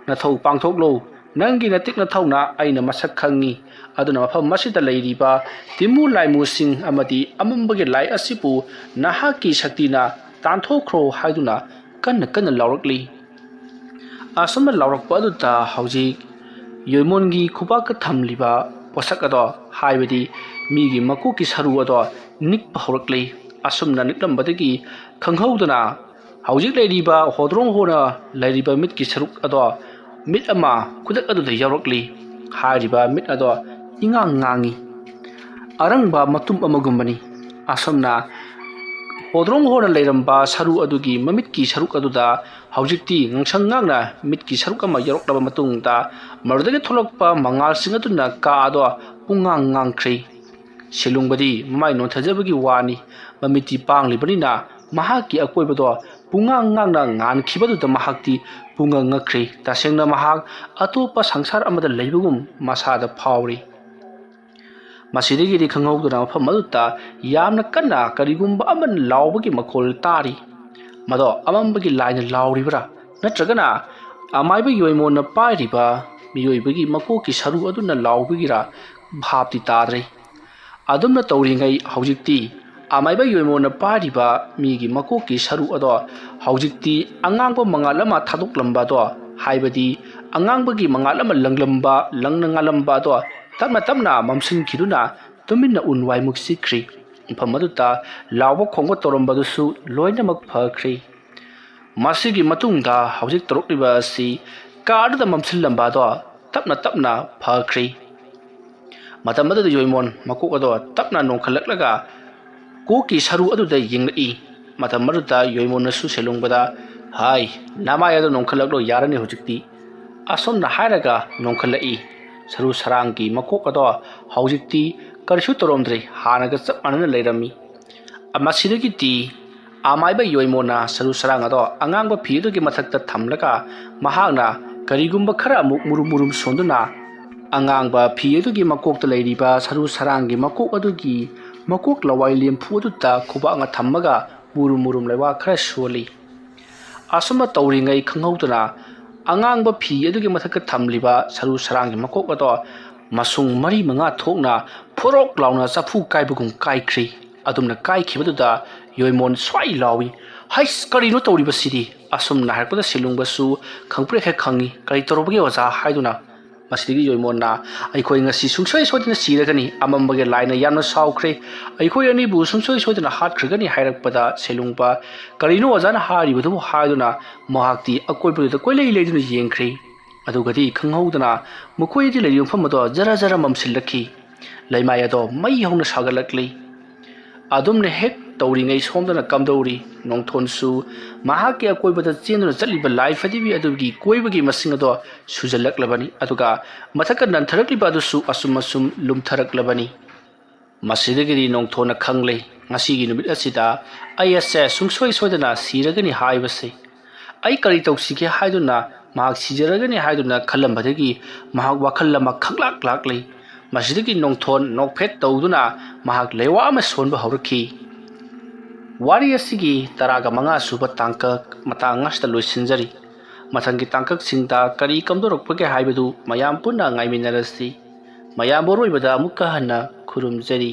"ꯅꯊꯧ ꯄꯥꯡꯊꯣꯛꯂꯣ, "ꯅꯪꯒꯤ ꯅꯇꯤꯛ ꯅꯊꯧꯅ ꯑꯩꯅ ꯃꯁꯛ ꯈꯪꯉꯤ꯫ ꯑꯗꯨꯅ ꯃꯐꯝ ꯑꯁꯤꯗ ꯂꯩꯔꯤꯕ ꯇꯤꯃꯨ ꯂꯥꯏꯃꯨꯁꯤꯡ ꯑꯃꯗꯤ ꯑꯃꯝꯕꯒꯤ ꯂꯥꯏ ꯑꯁꯤꯕꯨ ꯅꯍꯥꯛꯀꯤ ꯁꯛꯇꯤꯅ ꯇꯥꯟꯊꯣꯛꯈ꯭ꯔꯣ" ꯍꯥꯏꯗꯨꯅ ꯀꯟꯅ ꯀꯟꯅ ꯂꯥꯎꯔꯛꯂꯤ꯫ ꯑꯁꯨꯝꯅ ꯂꯥꯎꯔꯛꯄ ꯑꯗꯨꯗ ꯍꯧꯖꯤꯛ ꯌꯣꯏꯃꯣꯟꯒꯤ ꯈꯨꯕꯥꯛꯇ ꯊꯝꯂꯤꯕ ꯄꯣꯠꯁꯛ ꯑꯗꯣ, ꯍꯥꯏꯕꯗꯤ ꯃꯤꯒꯤ ꯃꯀꯣꯛꯀꯤ ꯁꯔꯨ ꯑꯗꯣ, ꯅꯤꯛꯄ ꯍꯧꯔꯛꯂꯤ꯫ ꯑꯁꯨꯝꯅ ꯅꯤꯛꯂꯝꯕꯗꯒꯤ ꯈꯪꯍꯧꯗꯅ ꯍꯧꯖꯤꯛ ꯂꯩꯔꯤꯕ ꯍꯣꯗ꯭ꯔꯣꯡ ꯍꯣꯅ ꯂꯩꯔꯤꯕ ꯃꯤꯠꯀꯤ ꯁꯔꯨꯛ ꯑꯗꯣ, ꯃꯤꯠ ꯑꯃ ꯈꯨꯗꯛ ꯑꯗꯨꯗ ꯌꯥꯎꯔꯛꯂꯤ꯫ ꯍꯥꯏꯔꯤꯕ ꯃꯤꯠ ꯑꯗꯣ ꯏꯉꯥꯡ ꯉꯥꯡꯉꯤ꯫ ꯑꯔꯪꯕ ꯃꯇꯨꯝ ꯑꯃꯒꯨꯝꯕꯅꯤ꯫ ꯑꯁꯨꯝꯅ ꯍꯣꯗ꯭ꯔꯣꯡ ꯍꯣꯅ ꯂꯩꯔꯝꯕ ꯁꯔꯨ ꯑꯗꯨꯒꯤ ꯃꯃꯤꯠꯀꯤ ꯁꯔꯨꯛ ꯑꯗꯨꯗ ꯍꯧꯖꯤꯛꯇꯤ ꯉꯥꯡꯁꯪ ꯉꯥꯡꯅ ꯃꯤꯠꯀꯤ ꯁꯔꯨꯛ ꯑꯃ ꯌꯥꯎꯔꯛꯂꯕ ꯃꯇꯨꯡꯗ, ꯃꯗꯨꯗꯒꯤ ꯊꯣꯛꯂꯛꯄ ꯃꯉꯥꯜꯁꯤꯡ ꯑꯗꯨꯅ ꯀꯥ ꯑꯗꯣ ꯄꯨꯡꯉꯥꯡ ꯉꯥꯡꯈ꯭ꯔꯦ꯫ ꯁꯤꯂꯨꯡꯕꯗꯤ ꯃꯃꯥꯏ ꯅꯣꯟꯊꯖꯕꯒꯤ ꯋꯥꯅꯤ꯫ ꯃꯃꯤꯠꯇꯤ ꯄꯥꯡꯂꯤꯕꯅꯤꯅ ꯃꯍꯥꯛꯀꯤ ꯑꯀꯣꯏꯕꯗꯣ ꯄꯨꯡꯉꯥꯡ ꯉꯥꯡꯅ ꯉꯥꯟꯈꯤꯕꯗꯨꯗ ꯃꯍꯥꯛꯇꯤ ꯄꯨꯡꯉꯛ ꯉꯛꯈ꯭ꯔꯦ꯫ ꯇꯁꯦꯡꯅ ꯃꯍꯥꯛ ꯑꯇꯣꯞꯄ ꯁꯪꯁꯥꯔ ꯑꯃꯗ ꯂꯩꯕꯒꯨꯝ ꯃꯁꯥꯗ ꯐꯥꯎꯔꯤ꯫ ꯃꯁꯤꯗꯒꯤꯗꯤ ꯈꯪꯍꯧꯗꯅ ꯃꯐꯝ ꯑꯗꯨꯗ ꯌꯥꯝꯅ ꯀꯟꯅ ꯀꯔꯤꯒꯨꯝꯕ ꯑꯃꯅ ꯂꯥꯎꯕꯒꯤ ꯃꯈꯣꯜ ꯇꯥꯔꯤ꯫ ꯃꯗꯣ ꯑꯃꯝꯕꯒꯤ ꯂꯥꯏꯅ ꯂꯥꯎꯔꯤꯕ꯭ꯔꯥ, ꯅꯠꯇ꯭ꯔꯒꯅ ꯑꯃꯥꯏꯕ ꯌꯣꯏꯃꯣꯟꯅ ꯄꯥꯏꯔꯤꯕ ꯃꯤꯑꯣꯏꯕꯒꯤ ꯃꯀꯣꯛꯀꯤ ꯁꯔꯨ ꯑꯗꯨꯅ ꯂꯥꯎꯕꯒꯤꯔꯥ, ꯚꯥꯞꯇꯤ ꯇꯥꯗ꯭ꯔꯦ꯫ ꯑꯗꯨꯝꯅ ꯇꯧꯔꯤꯉꯩ ꯍꯧꯖꯤꯛꯇꯤ ꯑꯃꯥꯏꯕ ꯌꯣꯏꯃꯣꯟꯅ ꯄꯥꯏꯔꯤꯕ ꯃꯤꯒꯤ ꯃꯀꯣꯛꯀꯤ ꯁꯔꯨ ꯑꯗꯣ ꯍꯧꯖꯤꯛꯇꯤ ꯑꯉꯥꯡꯕ ꯃꯉꯥꯜ ꯑꯃ ꯊꯥꯗꯣꯛꯂꯝꯕ ꯑꯗꯣ, ꯍꯥꯏꯕꯗꯤ ꯑꯉꯥꯡꯕꯒꯤ ꯃꯉꯥꯜ ꯑꯃ ꯂꯪꯂꯝꯕ, ꯂꯪꯅ ꯉꯥꯜꯂꯝꯕ ꯑꯗꯣ ꯇꯞꯅ ꯇꯞꯅ ꯃꯝꯁꯤꯟꯈꯤꯗꯨꯅ ꯇꯨꯃꯤꯟꯅ ꯎꯟ ꯋꯥꯏꯃꯨꯛ ꯆꯤꯛꯈ꯭ꯔꯤ꯫ ꯃꯐꯝ ꯑꯗꯨꯗ ꯂꯥꯎꯕ ꯈꯣꯡꯕ ꯇꯧꯔꯝꯕꯗꯨꯁꯨ ꯂꯣꯏꯅꯃꯛ ꯐꯈ꯭ꯔꯤ꯫ ꯃꯁꯤꯒꯤ ꯃꯇꯨꯡꯗ ꯍꯧꯖꯤꯛ ꯇꯧꯔꯛꯂꯤꯕ ꯑꯁꯤ ꯀꯥ ꯑꯗꯨꯗ ꯃꯝꯁꯤꯜꯂꯝꯕ ꯑꯗꯣ ꯇꯞꯅ ꯇꯞꯅ ꯐꯈ꯭ꯔꯤ꯫ ꯃꯇꯝ ꯑꯗꯨꯗ ꯌꯣꯏꯃꯣꯟ ꯃꯀꯣꯛ ꯑꯗꯣ ꯇꯞꯅ ꯅꯣꯡꯈꯠꯂꯛꯂꯒ ꯀꯣꯛꯀꯤ ꯁꯔꯨ ꯑꯗꯨꯗ ꯌꯦꯡꯂꯛꯏ꯫ ꯃꯇꯝ ꯑꯗꯨꯗ ꯌꯣꯏꯃꯣꯟꯅꯁꯨ ꯁꯦꯂꯨꯡꯕꯗ, "ꯍꯥꯏ, ꯅꯃꯥꯏ ꯑꯗꯨ ꯅꯣꯡꯈꯠꯂꯛꯂꯣ, ꯌꯥꯔꯅꯤ ꯍꯧꯖꯤꯛꯇꯤ"꯫ ꯑꯁꯨꯝꯅ ꯍꯥꯏꯔꯒ ꯅꯣꯡꯈꯠꯂꯛꯏ꯫ ꯁꯔꯨ ꯁꯔꯥꯡꯒꯤ ꯃꯀꯣꯛ ꯑꯗꯣ ꯍꯧꯖꯤꯛꯇꯤ ꯀꯔꯤꯁꯨ ꯇꯧꯔꯝꯗ꯭ꯔꯦ, ꯍꯥꯟꯅꯒ ꯆꯞ ꯃꯥꯟꯅꯅ ꯂꯩꯔꯝꯃꯤ꯫ ꯃꯁꯤꯗꯒꯤꯗꯤ ꯑꯃꯥꯏꯕ ꯌꯣꯏꯃꯣꯟꯅ ꯁꯔꯨ ꯁꯔꯥꯡ ꯑꯗꯣ ꯑꯉꯥꯡꯕ ꯐꯤ ꯑꯗꯨꯒꯤ ꯃꯊꯛꯇ ꯊꯝꯂꯒ ꯃꯍꯥꯛꯅ ꯀꯔꯤꯒꯨꯝꯕ ꯈꯔ ꯑꯃꯨꯛ ꯃꯨꯔꯨꯝ ꯃꯨꯔꯨꯝ ꯁꯣꯟꯗꯨꯅ ꯑꯉꯥꯡꯕ ꯐꯤ ꯑꯗꯨꯒꯤ ꯃꯀꯣꯛꯇ ꯂꯩꯔꯤꯕ ꯁꯔꯨ ꯁꯔꯥꯡꯒꯤ ꯃꯀꯣꯛ ꯑꯗꯨꯒꯤ ꯃꯀꯣꯛ ꯂꯋꯥꯏ ꯂꯦꯝꯐꯨ ꯑꯗꯨꯗ ꯈꯨꯕꯥꯛꯅ ꯊꯝꯃꯒ ꯃꯨꯔꯨꯝ ꯃꯨꯔꯨꯝ ꯂꯩꯕꯥꯛ ꯈꯔ ꯁꯣꯜꯂꯤ꯫ ꯑꯁꯨꯝꯅ ꯇꯧꯔꯤꯉꯩ ꯈꯪꯍꯧꯗꯅ ꯑꯉꯥꯡꯕ ꯐꯤ ꯑꯗꯨꯒꯤ ꯃꯊꯛꯇ ꯊꯝꯂꯤꯕ ꯁꯔꯨ ꯁꯔꯥꯡꯒꯤ ꯃꯀꯣꯛ ꯑꯗꯣ ꯃꯁꯨꯡ ꯃꯔꯤ ꯃꯉꯥ ꯊꯣꯛꯅ ꯐꯣꯔꯣꯛ ꯂꯥꯎꯅ ꯆꯐꯨ ꯀꯥꯏꯕꯒꯨꯝ ꯀꯥꯏꯈ꯭ꯔꯤ꯫ ꯑꯗꯨꯝꯅ ꯀꯥꯏꯈꯤꯕꯗꯨꯗ ꯌꯣꯏꯃꯣꯟ ꯁ꯭ꯋꯥꯏ ꯂꯥꯎꯏ, "ꯍꯩꯁ, ꯀꯔꯤꯅꯣ ꯇꯧꯔꯤꯕꯁꯤꯗꯤ?" ꯑꯁꯨꯝꯅ ꯍꯥꯏꯔꯛꯄꯗ ꯁꯦꯂꯨꯡꯕꯁꯨ ꯈꯪꯄ꯭ꯔꯦꯛ ꯍꯦꯛ ꯈꯪꯏ꯫ "ꯀꯔꯤ ꯇꯧꯔꯨꯕꯒꯦ ꯑꯣꯖꯥ?" ꯍꯥꯏꯗꯨꯅ꯫ ꯃꯁꯤꯗꯒꯤ ꯌꯣꯏꯃꯣꯟꯅ, "ꯑꯩꯈꯣꯏ ꯉꯁꯤ ꯁꯨꯡꯁꯣꯏ ꯁꯣꯏꯗꯅ ꯁꯤꯔꯒꯅꯤ, ꯑꯃꯝꯕꯒꯤ ꯂꯥꯏꯅ ꯌꯥꯝꯅ ꯁꯥꯎꯈ꯭ꯔꯦ, ꯑꯩꯈꯣꯏ ꯑꯅꯤꯕꯨ ꯁꯨꯡꯁꯣꯏ ꯁꯣꯏꯗꯅ ꯍꯥꯠꯈ꯭ꯔꯒꯅꯤ" ꯍꯥꯏꯔꯛꯄꯗ ꯁꯦꯂꯨꯡꯕ, "ꯀꯔꯤꯅꯣ ꯑꯣꯖꯥꯅ ꯍꯥꯏꯔꯤꯕꯗꯨꯕꯨ?" ꯍꯥꯏꯗꯨꯅ ꯃꯍꯥꯛꯇꯤ ꯑꯀꯣꯏꯕꯗꯨꯗ ꯀꯣꯏꯂꯩ ꯂꯩꯗꯨꯅ ꯌꯦꯡꯈ꯭ꯔꯦ꯫ ꯑꯗꯨꯒꯗꯤ ꯈꯪꯍꯧꯗꯅ ꯃꯈꯣꯏꯗꯤ ꯂꯩꯔꯤꯕ ꯃꯐꯝ ꯑꯗꯣ ꯖꯔ ꯖꯔ ꯃꯝꯁꯤꯜꯂꯛꯈꯤ꯫ ꯂꯩꯃꯥꯏ ꯑꯗꯣ ꯃꯩ ꯍꯧꯅ ꯁꯥꯒꯠꯂꯛꯂꯤ꯫ ꯑꯗꯨꯝꯅ ꯍꯦꯛ ꯇꯧꯔꯤꯉꯩ ꯁꯣꯝꯗꯅ ꯀꯝꯗꯧꯔꯤ? ꯅꯣꯡꯊꯣꯟꯁꯨ ꯃꯍꯥꯛꯀꯤ ꯑꯀꯣꯏꯕꯗ ꯆꯦꯟꯗꯨꯅ ꯆꯠꯂꯤꯕ ꯂꯥꯏ ꯐꯗꯤꯕꯤ ꯑꯗꯨꯒꯤ ꯀꯣꯏꯕꯒꯤ ꯃꯁꯤꯡ ꯑꯗꯣ ꯁꯨꯖꯜꯂꯛꯂꯕꯅꯤ, ꯑꯗꯨꯒ ꯃꯊꯛꯇ ꯅꯟꯊꯔꯛꯂꯤꯕ ꯑꯗꯨꯁꯨ ꯑꯁꯨꯝ ꯑꯁꯨꯝ ꯂꯨꯝꯊꯔꯛꯂꯕꯅꯤ꯫ ꯃꯁꯤꯗꯒꯤꯗꯤ ꯅꯣꯡꯊꯣꯟꯅ ꯈꯪꯂꯦ, ꯉꯁꯤꯒꯤ ꯅꯨꯃꯤꯠ ꯑꯁꯤꯗ ꯑꯩ ꯑꯁꯦ ꯁꯨꯡꯁꯣꯏ ꯁꯣꯏꯗꯅ ꯁꯤꯔꯒꯅꯤ ꯍꯥꯏꯕꯁꯦ꯫ ꯑꯩ ꯀꯔꯤ ꯇꯧꯁꯤꯒꯦ ꯍꯥꯏꯗꯨꯅ, ꯃꯍꯥꯛ ꯁꯤꯖꯔꯒꯅꯤ ꯍꯥꯏꯗꯨꯅ ꯈꯜꯂꯝꯕꯗꯒꯤ ꯃꯍꯥꯛ ꯋꯥꯈꯜ ꯑꯃ ꯈꯪꯂꯥꯛ ꯂꯥꯛꯂꯤ꯫ ꯃꯁꯤꯗꯒꯤ ꯅꯣꯡꯊꯣꯟ ꯅꯣꯛꯐꯦꯠ ꯇꯧꯗꯨꯅ ꯃꯍꯥꯛ ꯂꯩꯋꯥ ꯑꯃ ꯁꯣꯟꯕ ꯍꯧꯔꯛꯈꯤ꯫ ꯋꯥꯔꯤ ꯑꯁꯤꯒꯤ ꯇꯔꯥꯒ ꯃꯉꯥ ꯁꯨꯕ ꯇꯥꯡꯀꯛ ꯃꯇꯥꯡ ꯑꯁꯤꯗ ꯂꯣꯏꯁꯤꯟꯖꯔꯤ꯫ ꯃꯊꯪꯒꯤ ꯇꯥꯡꯀꯛꯁꯤꯡꯗ ꯀꯔꯤ ꯀꯝꯗꯧꯔꯛꯄꯒꯦ ꯍꯥꯏꯕꯗꯨ ꯃꯌꯥꯝ ꯄꯨꯟꯅ ꯉꯥꯏꯃꯤꯟꯅꯔꯁꯤ꯫ ꯃꯌꯥꯝꯕꯨ ꯑꯔꯣꯏꯕꯗ ꯑꯃꯨꯛꯀ ꯍꯟꯅ ꯈꯨꯔꯨꯝꯖꯔꯤ꯫